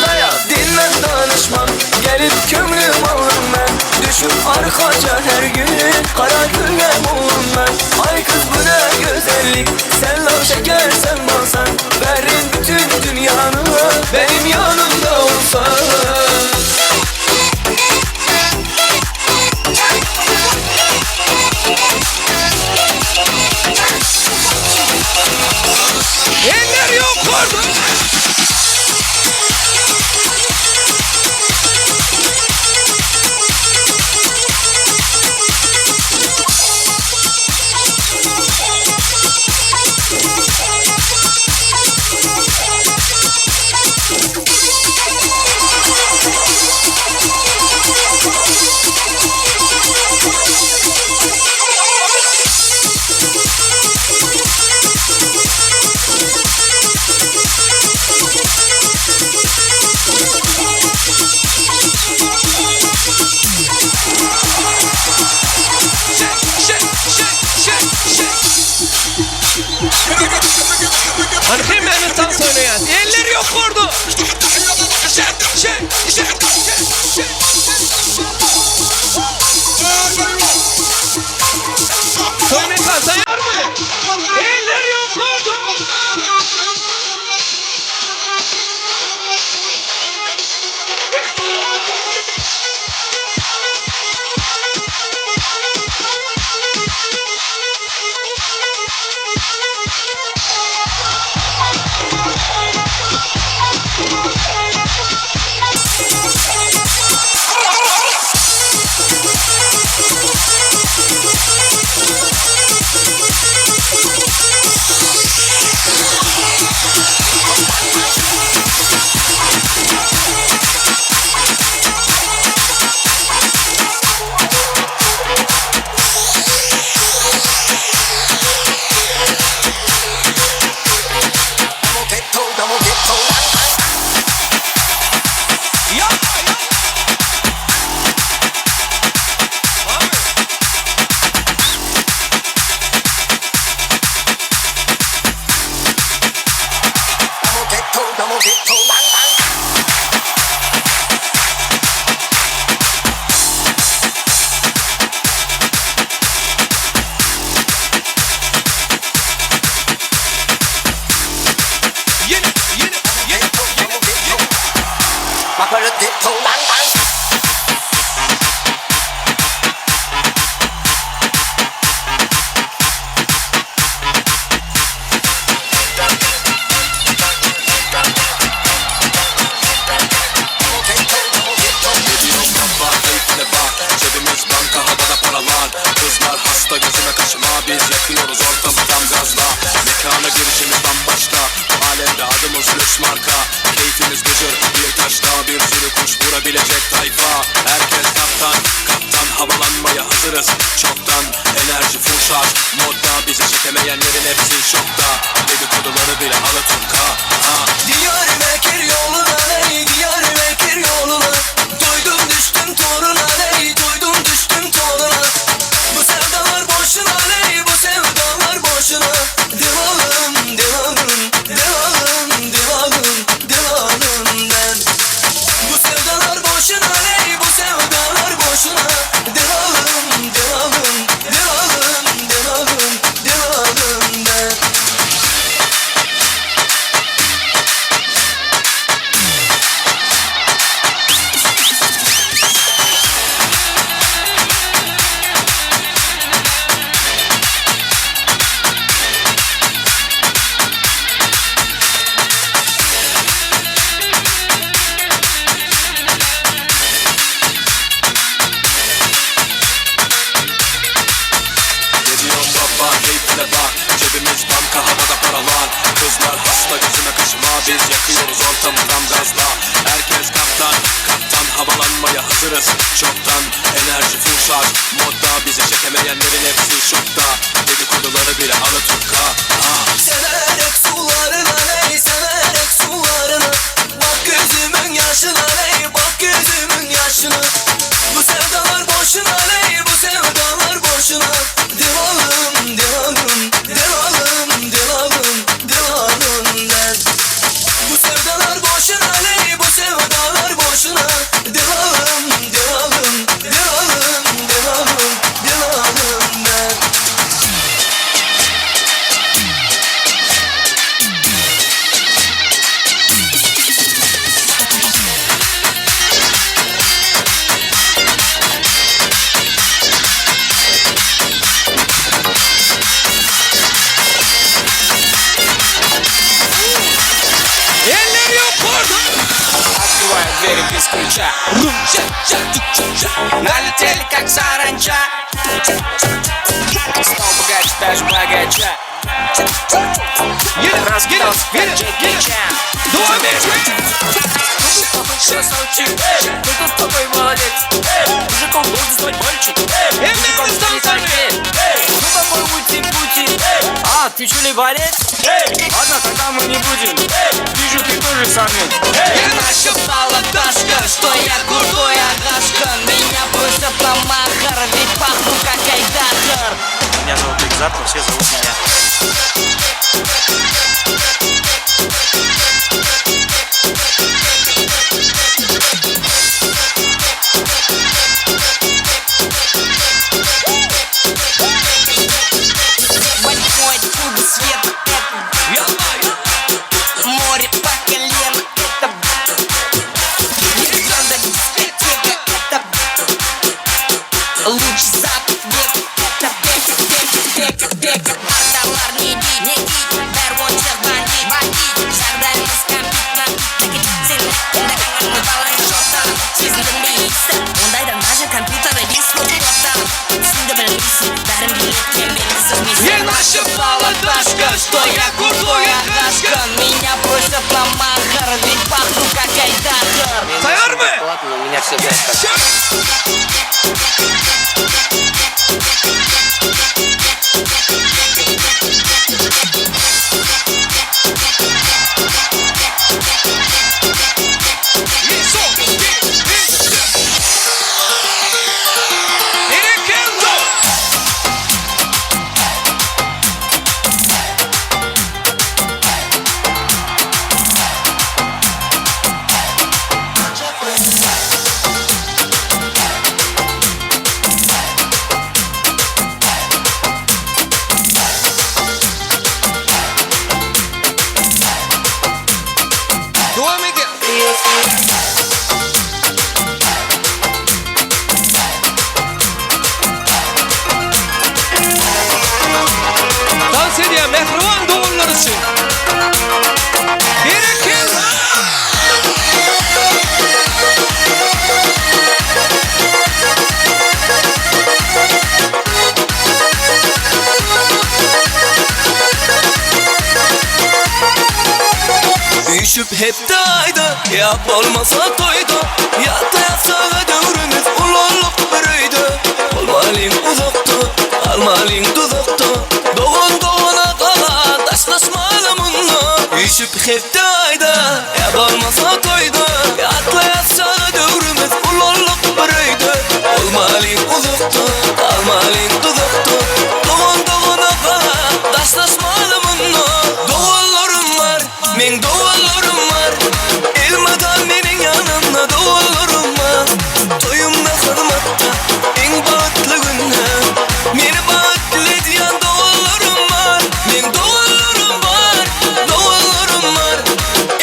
Daya dinmem danışmam Gelip kömrüm alırım ben Düşüp arkaca her gün Kara gülge bulun ben Ay kız bu ne güzellik Sen laf şeker sen balsan Verin bütün dünyanı Benim yanımda olsan
Eller yukarıda.
Gidiyorum baba keyfine bak Cebimiz banka havada paralar Kızlar hasta gözüme kaşıma Biz yakıyoruz ortamı tam gazla Mekana girişimiz bambaşka Bu alemde adımız lüks marka Keyfimiz gıcır bir taşta Bir sürü kuş vurabilecek tayfa Herkes kaptan kaptan havalanmaya hazırız Çoktan enerji full şarj Modda bizi çekemeyenlerin hepsi şokta Dedikoduları bile Alaturka ha.
Diyarbakır yoluna ey Diyarbakır yoluna Doydum düştüm toruna ey Doydum düştüm toruna Bu sevdalar boşuna ey Bu sevdalar boşuna Devalım devalım devalım devalım devalım ben Bu sevdalar boşuna ey Bu sevdalar boşuna Devalım devalım devalım devalım devalım ben
Gidiyorum baba keyfine bak Cebimiz banka havada paralar Kızlar hasta gözüme kaşıma Biz yakıyoruz ortamı tam gazla Herkes kaptan kaptan havalanmaya hazırız Çoktan enerji full şarj Modda bizi çekemeyenlerin hepsi şokta Dedikoduları bile Alaturka ha.
Severek sularına ey severek sularına Bak gözümün yaşına ey bak gözümün yaşına Bu sevdalar boşuna ey bu sevdalar boşuna Devalım devalım devalım devalım devalım ben Bu sevdalar boşuna ey bu sevdalar boşuna Devalım devalım devalım devalım devalım ben
Eller yukarıda.
Открываю двери без ключа Налетели как саранча Стал богаче, даже богача Раскидался, как Джеки Чан Красавчик, ты тут такой молодец Мужиком должен стать мальчик Мужиком станет Ну такой ути-пути А, ты что ли борец? Ладно, тогда мы не будем Вижу, ты тоже самец Нашептала Дашка, что я крутой агашка Меня просят на махар, ведь пахну как айдахар
Меня зовут Бекзат, но все зовут меня.
Восьмой куб света это Море по колено это Легенда дискотека это Лучший запах века это века, века, века, века Аталар не дейді, не дейді Бәрі ойыншық бандит, бандит Жағдайымыз кәмпит, мәмпит Сезімдің иісі Ондайдан даже компьютері виснут тоқтам Түсінді білмейсің Бәрін билеткен белгісіз
Не нашептала Дашка, что я крутой агашка
Меня просят на махар Ведь пахну как айдахар
Tayar mı?
Ладно, у меня все знают
Berekella. Devam edin.
Üýşüp hepde aýda ýa bolmasa toýda Ýatlaýas çaga döwrümiz ulaldyk bir öýde Bolmalyň uzakda galmalyň duzakda Dogan dogana gala daşlaşmaly munda Üýşüp hepde aýda ýa bolmasa toýda Ýatlaýas çaga döwrümiz ulaldyk bir öýde Bolmalyň uzakda galmalyň duzakda Dogan dogana gala daşlaşmaly munda Doganlarym bar meň doganlarym bar Elmydam meniň ýanymda doganlarym bar Toýumda hyzmatda iň bagtly günde Meni bagtly edýän doganlarym bar Meň doganlarym bar doganlarym bar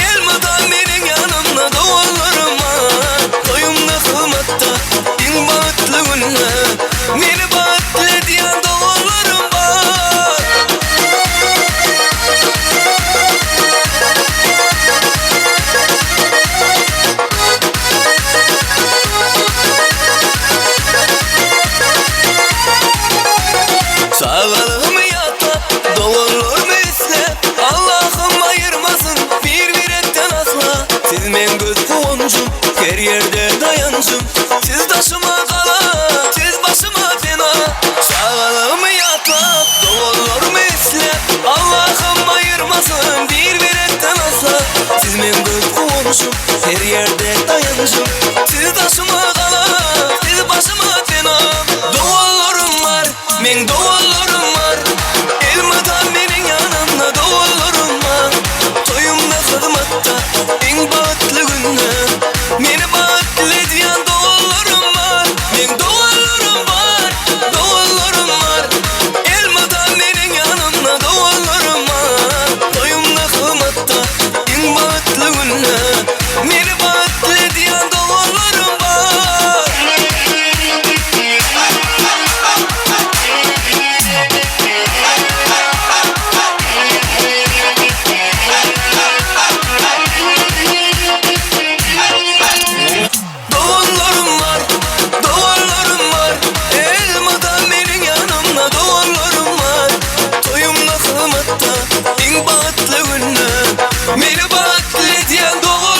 Elmydam meniň ýanymda doganlarym bar Toýumda hyzmatda iň bagtly günde Meni bagtly edýän doganlarym bar. Çagalygymy ýatlap, doganlarymy isläp, Allahym aýyrmasyn bir-birekden asla. Siz meň göz guwanjym, her ýerde daýanjym. Siz daşyma gala, siz başyma pena. Çagalygymy ýatlap, doganlarymy isläp, Allahym aýyrmasyn bir-birekden asla. Siz meň göz guwanjym, her ýerde daýanjym. Siz daşyma gala, siz başyma pena. Doganlarym bar, meň doganlarym bar. Elmydam meniň ýanymda doganlarym bar. Toýumda hyzmatda, iň bagtly günde. Meni bagtly edýän doganlarym bar. Meň doganlarym bar, doganlarym bar. Elmydam meniň ýanymda doganlarym bar. Toýumda hyzmatda, iň bagtly günde. Meni bagtly edýän doganlarym bar. Doganlarym bar, doganlarym bar, Elmydam meniň ýanymda doganlarym bar. Toýumda hyzmatda, iň bagtly günde, Meni bagtly edýän doganlarym.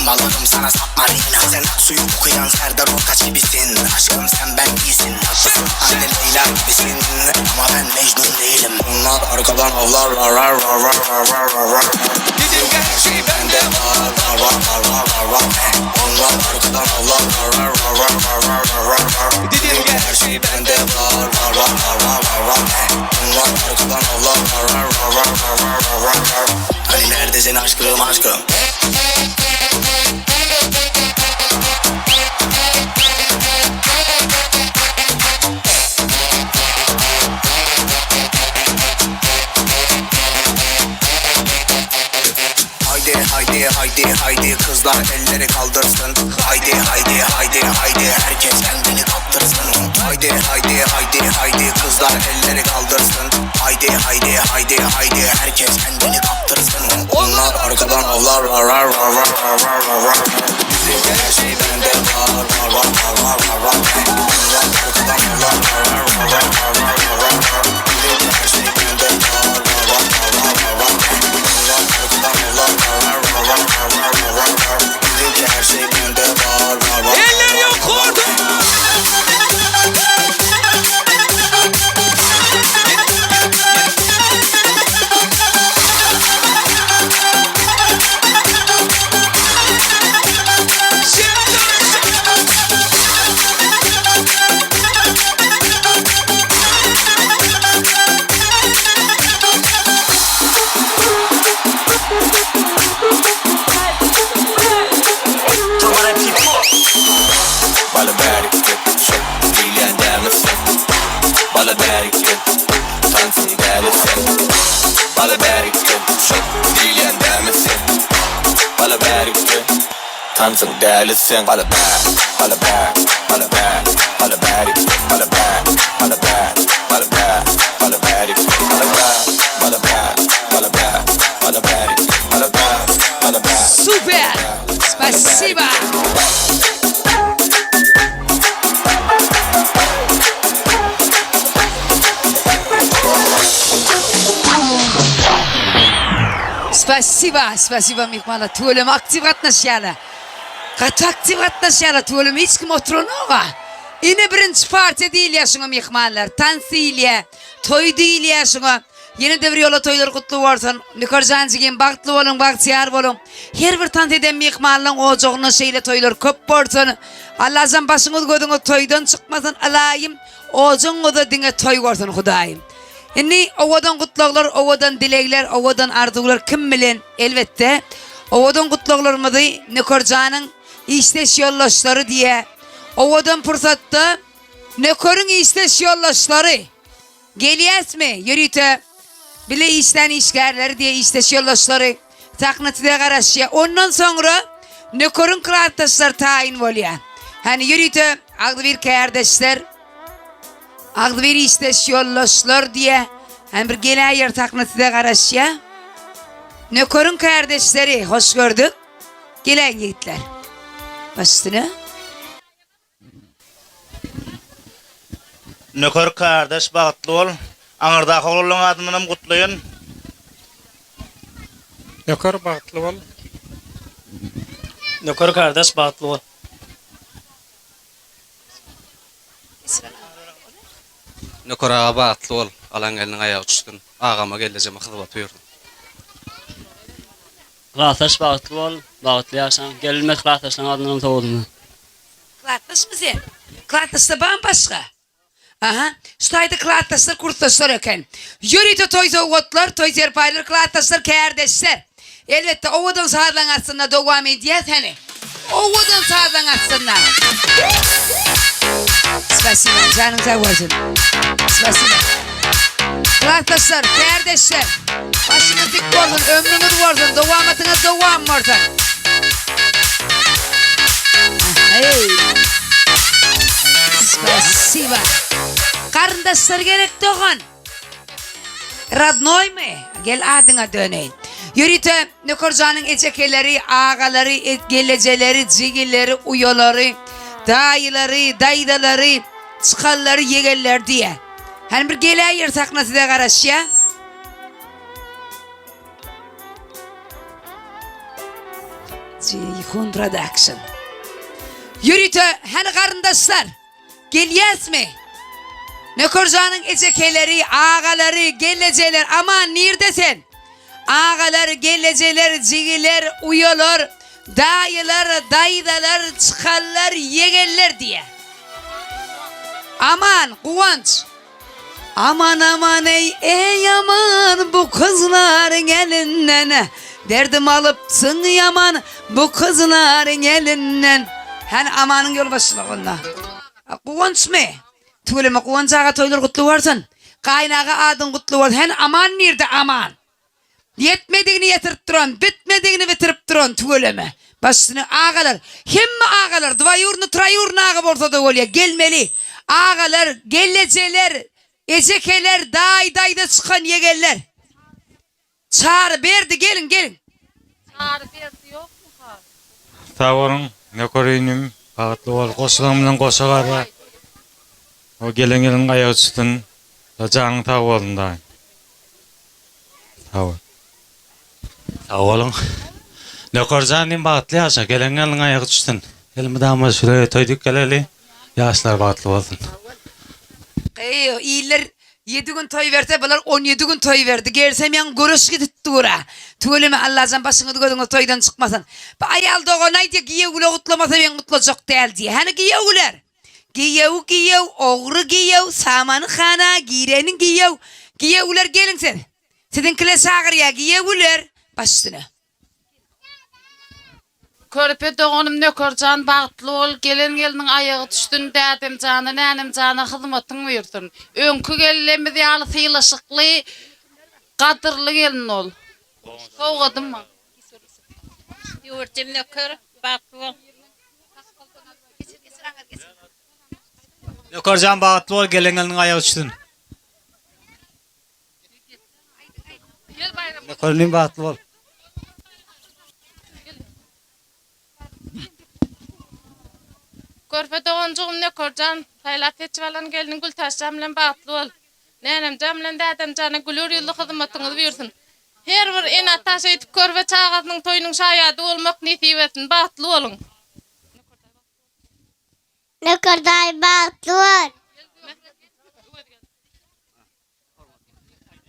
Aşkım alırım sana submarina Sen suyu okuyan Serdar Ortaç gibisin Aşkım sen ben değilsin Tatlısın anne Leyla gibisin Ama ben Mecnun değilim Onlar arkadan avlar rar rar rar rar rar rar rar rar
Dedim ki her şey
bende var var var var var var var Onlar arkadan avlar rar rar rar rar rar rar rar rar rar
Dedim ki
her şey bende var var var var var var var Onlar arkadan avlar rar rar rar rar rar rar rar rar Hani neredesin aşkım aşkım Haydi haydi haydi haydi kızlar elleri kaldırsın Haydi haydi haydi haydi herkes kendini kaptırsın Haydi haydi haydi haydi kızlar elleri kaldırsın Haydi haydi haydi haydi herkes kendini kaptırsın Onlar arkadan avlar rar rar rar rar rar rar rar rar Bizim her şey bende var var var var var var var Onlar arkadan avlar rar rar rar rar rar rar rar rar Bizim her şey bende var var var var var var var Onlar arkadan avlar rar rar rar rar rar rar rar rar Bizim her şey bende var var var
Eller yok orada.
Bala bereket şok diýilýän dälmisin Bala bereket tansyň dälisi Bala bereket şok diýilýän dälmisin Bala bereket tansyň dälisi Bala bä bala bä bala bä bala bärik bala bä bala bä bala bä bala bärik bala bä bala bä bala bä bala bärik bala bä bala bä
Super! Spasiba! Spasiba, spasiba myhmanlar. Tüweleme aktiw gatnaşýarlar. Gaty aktiw gatnaşýarlar tüweleme hiç kim oturanok-a. Ine birinji partiýa diýilýär şuňa myhmanlar. Tans diýilýär, toý diýilýär şuňa. Ýene-de bir ýola toýlar gutly bolsun. Nökerjan jigim bagtly boluň, bagtyýar boluň. Her bir tans eden myhmanlaň ojagynda şeýle toýlar köp bolsun. Allajan başyňyz gözüňiz toýdan çykmasyn ylaýym ojagyňyzda diňe toý bolsun Hudaýym. Indi owadan gutlaglar, owadan dilegler, owadan arzuwlar kim bilen elbetde owadan gutlaglarymyzy Nökerjanyň işdeş ýoldaşlary diýä owadan pursatda Nökeriň işdeş ýoldaşlary Gelýäsmi? Ýörite bile işlän işgärleri diýe işdeş ýoldaşlary sahna size garaşýar. Ondan soňra Nökeriň klasdaşlary taýyn bolýar. Hany ýörite agzybir kärdeşler, agzybir işdeş ýoldaşlar diýe hany bir geläýer sahna size garaşýar. Nökeriň kärdeşleri hoş gördük. Geläýiň ýigitler. Baş üstüne.
Nöker kardeş bagtly bol. Aňyrdaky oglanlaň adyndanam gutlaýyn.
Nöker bagtly bol.
Nöker kardeş bagtly bol.
Nöker aga bagtly bol. Alan gelniň aýagy düşsün. Agama gelnejeme hyzmat buýursun.
Klasdaş bagtly bol, bagtly ýaşaň. Gelinmez klasdaşlaň adyndanam sowuldym.
Klasdaşmy sen? Klasdaşda barmy başga? Aha, şu taýda klasdaşlar, kursdaşlar eken. Ýörite toý sowgatlar, toý serpaýlar, klasdaşlar, kärdeşler. Elbetde, owadan sazlaň astynda dowam edýäs hany. Owadan sazlaň astynda. Spasiba, janyň sag bolsun. Spasiba. Klasdaşlar, kärdeşler, başyňyz dik bolsun, ömrüňiz bolsun, dowamatyňyz dowam bolsun. Hey. Spasiba. Garyndaşlar gerek dogan. Radnoymy? Gel adyňa döneýin. Ýörite Nökerjanyň ejekeleri, agalary, gelejeleri, jigileri, uýalary, daýylary, daýzalary, çykanlary, ýegenleri diýä. Hany bir geläýer sahna size garaşýa. Jeýhun Production. Ýörite hany garyndaşlar, gelýäsmi? Nökerjanyň ejekeleri, agalary, gelnejeler, aman nirde sen? Agalar, gelnejeler, jigiler, uýalar, daýylar, daýzalar, çykanlar, ýegenler diýýär. Aman, Guwanç. Aman aman eý eý aman bu kyzlaryň elinden Derdim alypsyň ýaman bu kyzlaryň elinden Häli Amanyň ýolbaşçylygynda. Guwançmy? Tüweleme Guwanç aga toýlar gutly bolsun. Gaýynaga adyň gutly bolsun. Häli Aman nirde Aman? Ýetmedigini ýetirip duran, bitmedigini bitirip duran tüweleme. Baş üstüne agalar, hemme agalar, dwaýurny, troýurny aga bolsa-da bolýar, gelmeli. Agalar, gelnejeler, ejekeler, daýy-daýza çykan ýegenler. Çary, Berdi, geliň, geliň.
Çary, Berdi ýokmy hal?
Sag boluň Nöker inim bagtly bol goşulaň bilen goşa gara o gelen gelin aýagy çyksyn janyň sag bolsun daýym. Sag bol. Sag boluň. Nökerjan inim bagtly ýaşa, gelen gelniň aýagy düşsün. Elmydama şüle toý dik geleli. Ýaşlar bagtly bolsun.
Gyýw, iller ýedi gün toý berse, bular on ýedi gün toý berdi. Gelsem ýaňy göreş gidip dur-a. Tüweleme Allajan başyňyz gözüňiz toýdan çykmasyn. Bu aýal dogan aýdýa giýewgüle gutlamasa men gutlajak däl diýýä. Hany giýewgüler? Giýew giýew, ogry giýew, samanyhana gireni giýew. Giýewler geliň siz. Siziňkiler çagyrýa giýewler. Baş üstüne.
Körpe doganym Nökerjan bagtly bol, gelen gelniň aýagy düşsün, dädemjana, nänemjana hyzmatyň buýursyn. Öňki gelnemiz ýaly sylaşykly, gadyrly gelin bol. Sowgadym bar.
Ýüwürjim Nöker, bagtly bol.
Nökerjan bagtly bol gelen gelniň aýagy düşsün. Nöker inim bagtly bol.
Körpe doganjygym Nökerjan, saýlap seçip alan gelniň Gültäçjan bilen bagtly bol. Nänemjan bilen dädemjana güler ýüzli hyzmatyňyz buýursyn. Her bir ene-ata şeýdip körpe çagasynyň toýunyň şaýady bolmak nesip etsin. Bagtly boluň!
Nöker daýy bagtly bol!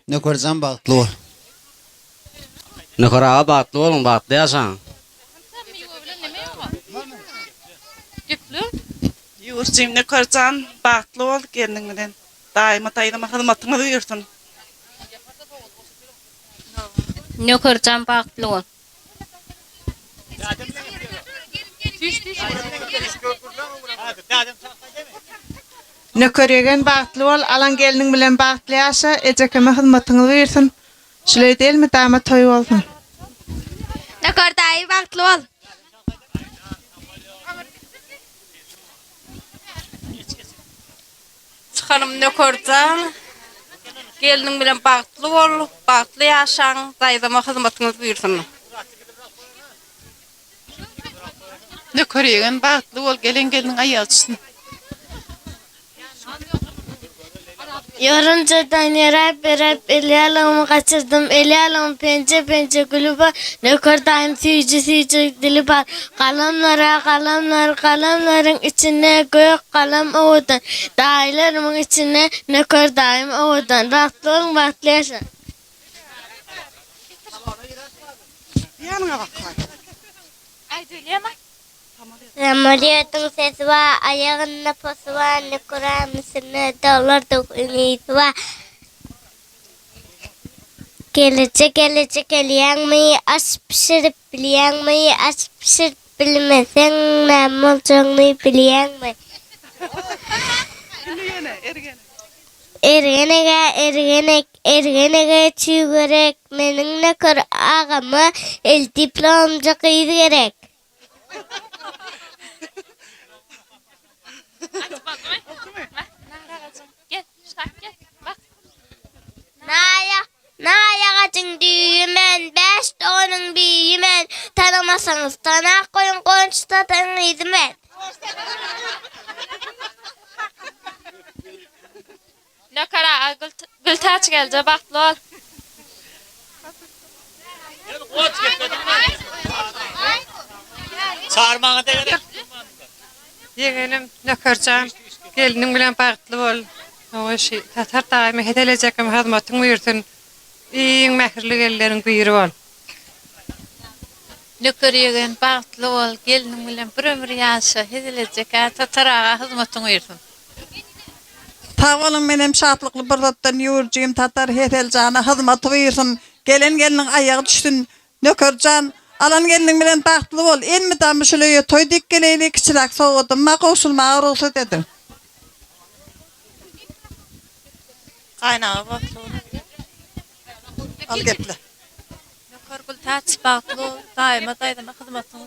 Nökerjan bagtly bol!
Nöker aga bagtly boluň, bagtly ýaşaň!
Ýüwürjim Nökerjan bagtly bol gelniň bilen daýyma daýzama hyzmatyňyz buýursyn.
Nökerjan bagtly bol.
Nöker ýegen bagtly bol alan gelniň bilen bagtly ýaşa ejekeme hyzmatyňyz buýursyn şuleýdi elmydama toý bolsun.
Nöker daýy bagtly bol.
Çykanym Nökerjan, gelniň bilen bagtly bol, bagtly ýaşaň, daýzama hyzmatyňyz buýursyn.
Nöker ýegen bagtly bol, gelen gelniň aýagy düşsün.
Ýorunjadan ýöräp ýöräp elýalygymy gaçyrdym Elýalygyň penje penje güli bar Nöker daýym süýji süýji dili bar Galamlara galamlar galamlaryň içinde Gök galam owadan Daýylarymyň içinde Nöker daýym owadan Bagtly boluň bagtly ýaşaň. Samolýotyň sesi bar, aýagynda posy bar, Nöker üstünde dollardyk ümidi bar. Gelije gelije gelýäňmi, aş bişirip bilýäňmi, aş bişirip bilmeseň näme boljagyny bilýäňmi? Ergenege ergenek, ergenege çüý gerek, meniň nöker agama el diplomja gyz gerek. Naýagajyň düýi men, bäş doganyň biri men, Tanamasaňyz tanap goýuň, Gonç tataň gyzy men.
Nöker aga Gültäç gelje bagtly bol.
Çary maňa deger.
Ýegenim Nökerjan gelniň bilen bagtly bol. Oňa şi Tatar daýyma hesel ejekem hyzmatyň buýursyn. Iň mähirli gelinleriň biri bol.
Nöker ýegen bagtly bol, gelniň bilen bir ömür ýaşa, hezil ejekä Tatar aga hyzmatyň buýursyn.
Sag boluň menem şatlykly pursatdan ýüwürjigim Tatar Heseljana hyzmaty buýursyn, gelen gelniň aýagy düşsün, Nökerjan, alan gelniň bilen bagtly bol, elmydama şul öýe toý diýip geleýli, kiçiräk sowgadym bar, gowşurmaga rugsat ediň.
Gaýnaga bagtly bol.
Al geple.
Nöker Gültäç bagtly bol, daýyma daýzama hyzmatyň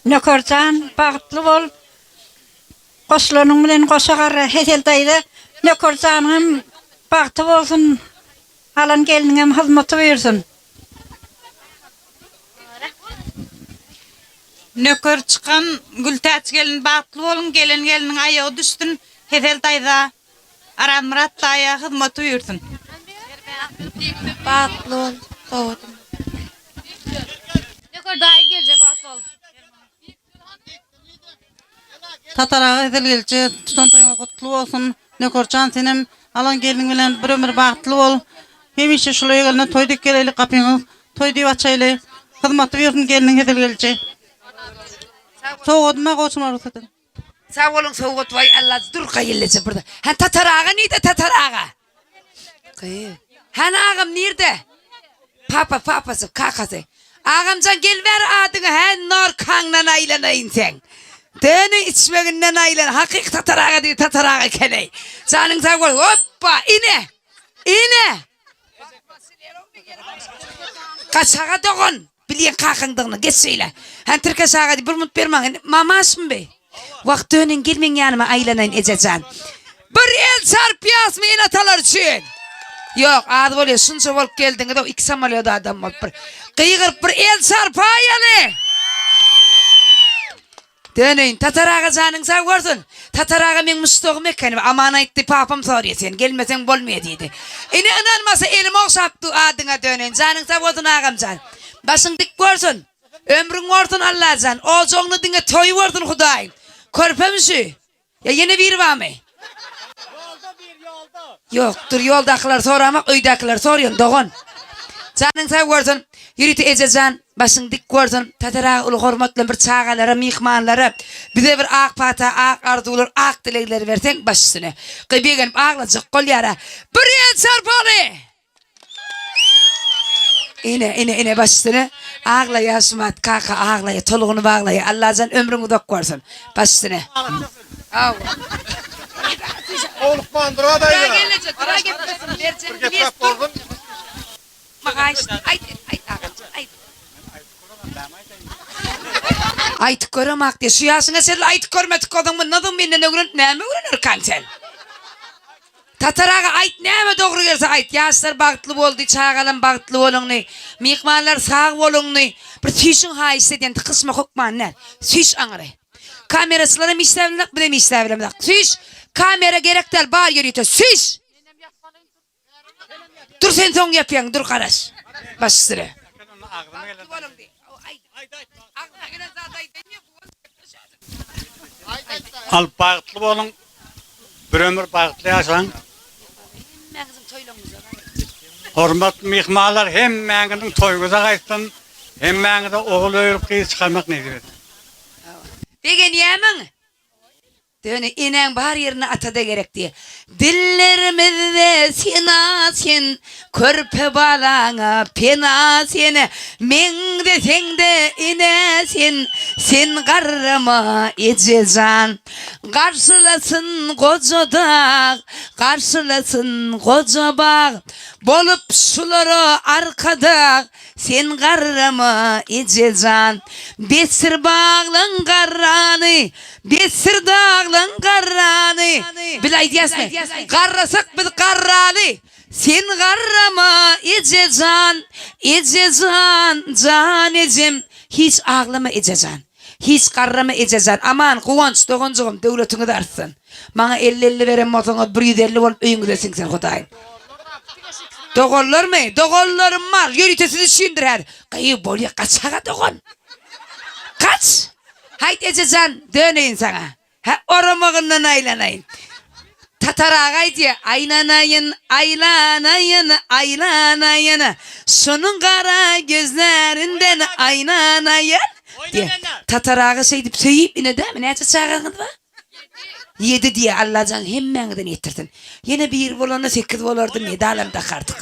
Nökerjan bagtly bol, Goşulanyň bilen goşa garra Hesel daýza Nöker janyňam bagty bolsun alan gelniňem hyzmaty buýursyn.
Nöker çykan Gültäç gelin bagtly boluň gelen gelniň aýagy düşsün Hesel daýza Arazmyrat daýa hyzmaty buýursyn.
Bagtly bol gowy.
Nöker daýy gelje bagtly bol.
Tatar aga hezil gelje tutan toýuňyz gutly bolsun Nökerjan senem alan gelniň bilen bir ömür bagtly bol hemişe şul öýe gelende toý dik geleýli gapyňyz toý diýip açaýly hyzmaty buýursyn gelniň hezil gelje sowgadyma gowşurmaga rugsat ediň.
Sag boluň sowgat waý Alla dur gaýyllyja bir Hany Tatar aga nide Tatar aga. Gyz. Hany agam nirde? Papa papasy kakasy. Agamjan gel bäri adyňy hä norkaňdan aýlanaýyn seň. Döni içmeginden aýlan hakyky tatar aga diýdi tatar aga ekeni. Janyň sag bolsun. Hoppa ine. Ine. Gaçaga dogan. Bilýän kakaňdygyny, geç şeýle. Hany Tirkeş aga diý, bir munt ber maňa. Indi mamaşmy bi? Wah, döneň gel meň ýanyma aýlanaýyn ejejan. Bir el çarpýasmy ene-atalar üçin? Ýok, az bolýar, şunça bolup geldiňiz-ow, iki samolýot adam bolup bir. Gygyryp bir el çarpaýaly! Döneýin. Tatar aga janyň sag bolsun. Tatar aga meň muşdagym ekeni. Aman aýtdy, papam sorýa seni, gelmeseň bolmaýa diýdi. Ine ynanmasa elim ogşap dur adyňa döneýin. Janyň sag bolsun agamjan. Başyň dik bolsun. Ömrüň bolsun Allajan. Ojagyňda diňe toý bolsun Hudaýyň. Körpemi şu? Ýa ýene biri barmy? Ýok, dur ýoldakylary soramak, öýdäkileri sorýan dogan. Janyň sag bolsun, Ýörite ejejan, başyň dik bolsun. Tatar aga uly hormat bilen bir çagalara, myhmanlara bize bir ak pata, ak arzuwlar, ak dilegler berseň baş üstüne. Gyý begenip aglajak bolýara. Bir el çarpaly! Ine, ine, ine baş üstüne. Aglaýar şumat kaka aglaýar, tolgunyp aglaýar. Allajan ömrüň uzak bolsun. Baş üstüne.
Howlukman dura daýza. Bir gepläp bolsun.
Aýtyp göremak diýýär. Şu ýaşyňa çenli aýtyp görmedik bolsaň, mundan soň menden öwrenip näme öwrenerkäň sen? Tatar aga aýt näme dogry gelse aýt ýaşlar bagtly boldy çagalam bagtly boluňny myhmanlar sag boluňny bir süýşüň haýyşt edýän tykyşma hökman däl süýş aňry kameraçylaram işläp bilenok bizem işläp bilemzok süýş kamera gerek däl bar ýörite süýş dur sen soň ýapýaň dur garaş baş üstüne.
Al bagtly boluň bir ömür bagtly ýaşaň. Hormatly myhmanlar hemmäňiziň toýuňyza gaýtsyn, hemmäňize ogul öýerip gyz çykarmak nesip etsin.
Begenýämiň? Ýöne enäň bar ýerinde atada gerek diýýär. Dillerimizde sena sen, körpe balaňa pena sen, meňzeseňde enä sen, sen garrama ejejan. Garşylasyn goja dag, garşylasyn goja bag, bolup şulara arkadag, Sen garrama ejejan. Besdir baglaň garrany, Besdir daglaň garrany. Biz aýdýasmy? Garrasak biz garraly. Sen garrama ejejan, Ejejan, jan ejem. Hiç aglama ejejan. Hiç garrama ejejan. Aman, Guwanç doganjygym, döwletiňiz artsyn. Maňa elli-elli beren bolsaňyz, bir 150 bolup öýüňize siňsin Hudaýym. Doganlarmy? Doganlarym bar. Ýörite siz üçindir häzir. Gyýw bolýa, gaç-aga dogan. Gaç! Haýt ejejan, döneýin saňa. Hä, oramagyndan aýlanaýyn. Tatar aga aýdýa, Aýlanaýyn, aýlanaýyn, aýlanaýyn, şonuň gara gözlerinden aýlanaýyn diýýä. Tatar aga şeýdip söýüp ine dämi, näçe çagaňyz bar? Ýedi diýýä, Allajan hemmäňizden ýetirsin. Ýene biri bolanda sekiz bolardy, medalam dakardyk.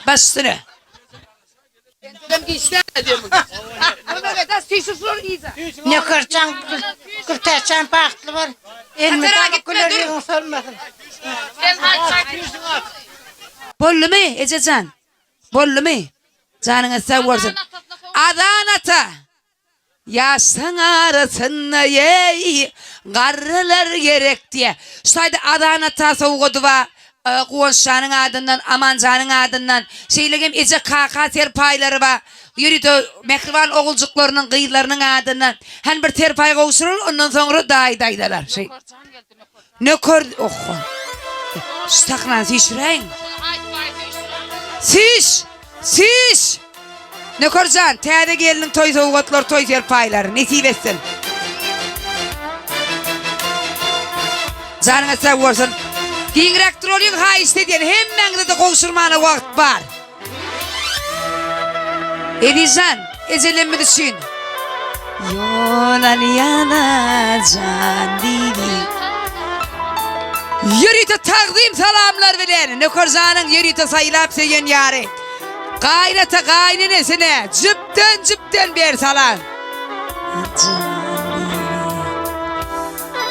Baş üstüne.
Nökerjan Gültäçjan bagtly bol. Elmydama güler ýüzüň solmasyn.
Boldumy ejejan? Boldumy? Janyňyz sag bolsun. Azan ata! Ýaşlaň arasynda eý, garrylar gerek diýýär. Şu taýda Azan ata sowgady bar, Guwançjanyň adyndan, Amanjanyň adyndan. Şeýle hem eje kaka serpaýlary bar. Ýörite mähriban oguljyklarynyň, gyzlarynyň adyndan. Hany bir serpaý gowşuryl, ondan soňra daýy daýzalar. Şeý. Nöker, oho. Şu sahnany süýşüräýiň. Süýş! Süýş! Nökerjan, täze gelniň toý sowgatlary, toý serpaýlary nesip etsin. Janyňyz sag bolsun. Giňräk duralyň haýyşt edýän, hemmäňize-de gowşurmana wagt bar. Ezizjan, ejelemmiz üçin. Ýol alýana jan bibi. Ýörite tagzym salamlar bilen Nökerjanyň ýörite saýlap söýen ýary. Gaýynata gaýynenesine jüpden-jüpden ber salam.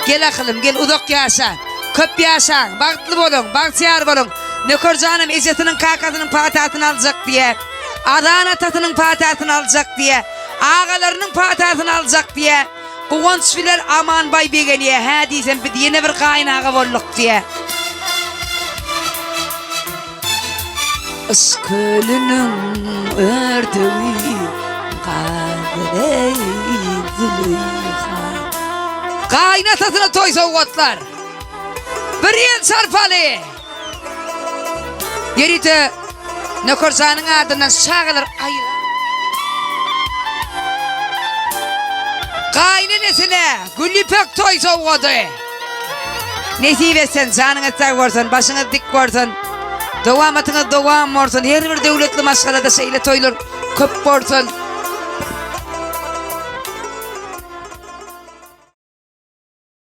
Gel akylym, gel uzak ýaşa. Köp ýaşaň, bagtly boluň, bagtyýar boluň. Nöker janam ejesiniň, kakasynyň patasyny aljak diýýä. Azan atasynyň patasyny aljak diýýä. Agalarynyň patasyny aljak diýýä. Guwanç bilen Amanbaý begenýä, hä diýsem biz ýene bir gaýynaga bolduk diýýä. Yşk kölüniň ördegi gazyleý Züleýha. Gaýynatasyna toý sowgatlar. Bir ýel çarpaly. Ýörite Nökerjanyň adyndan çagalar aýra. Gaýynenesine Gülýüpek toý sowgady. Nesip etsin, janyňyz sag bolsun, başyňyz dik bolsun. Dowamatyňyz dowam bolsun. Her bir döwletli maşgalada şeýle toýlar köp bolsun.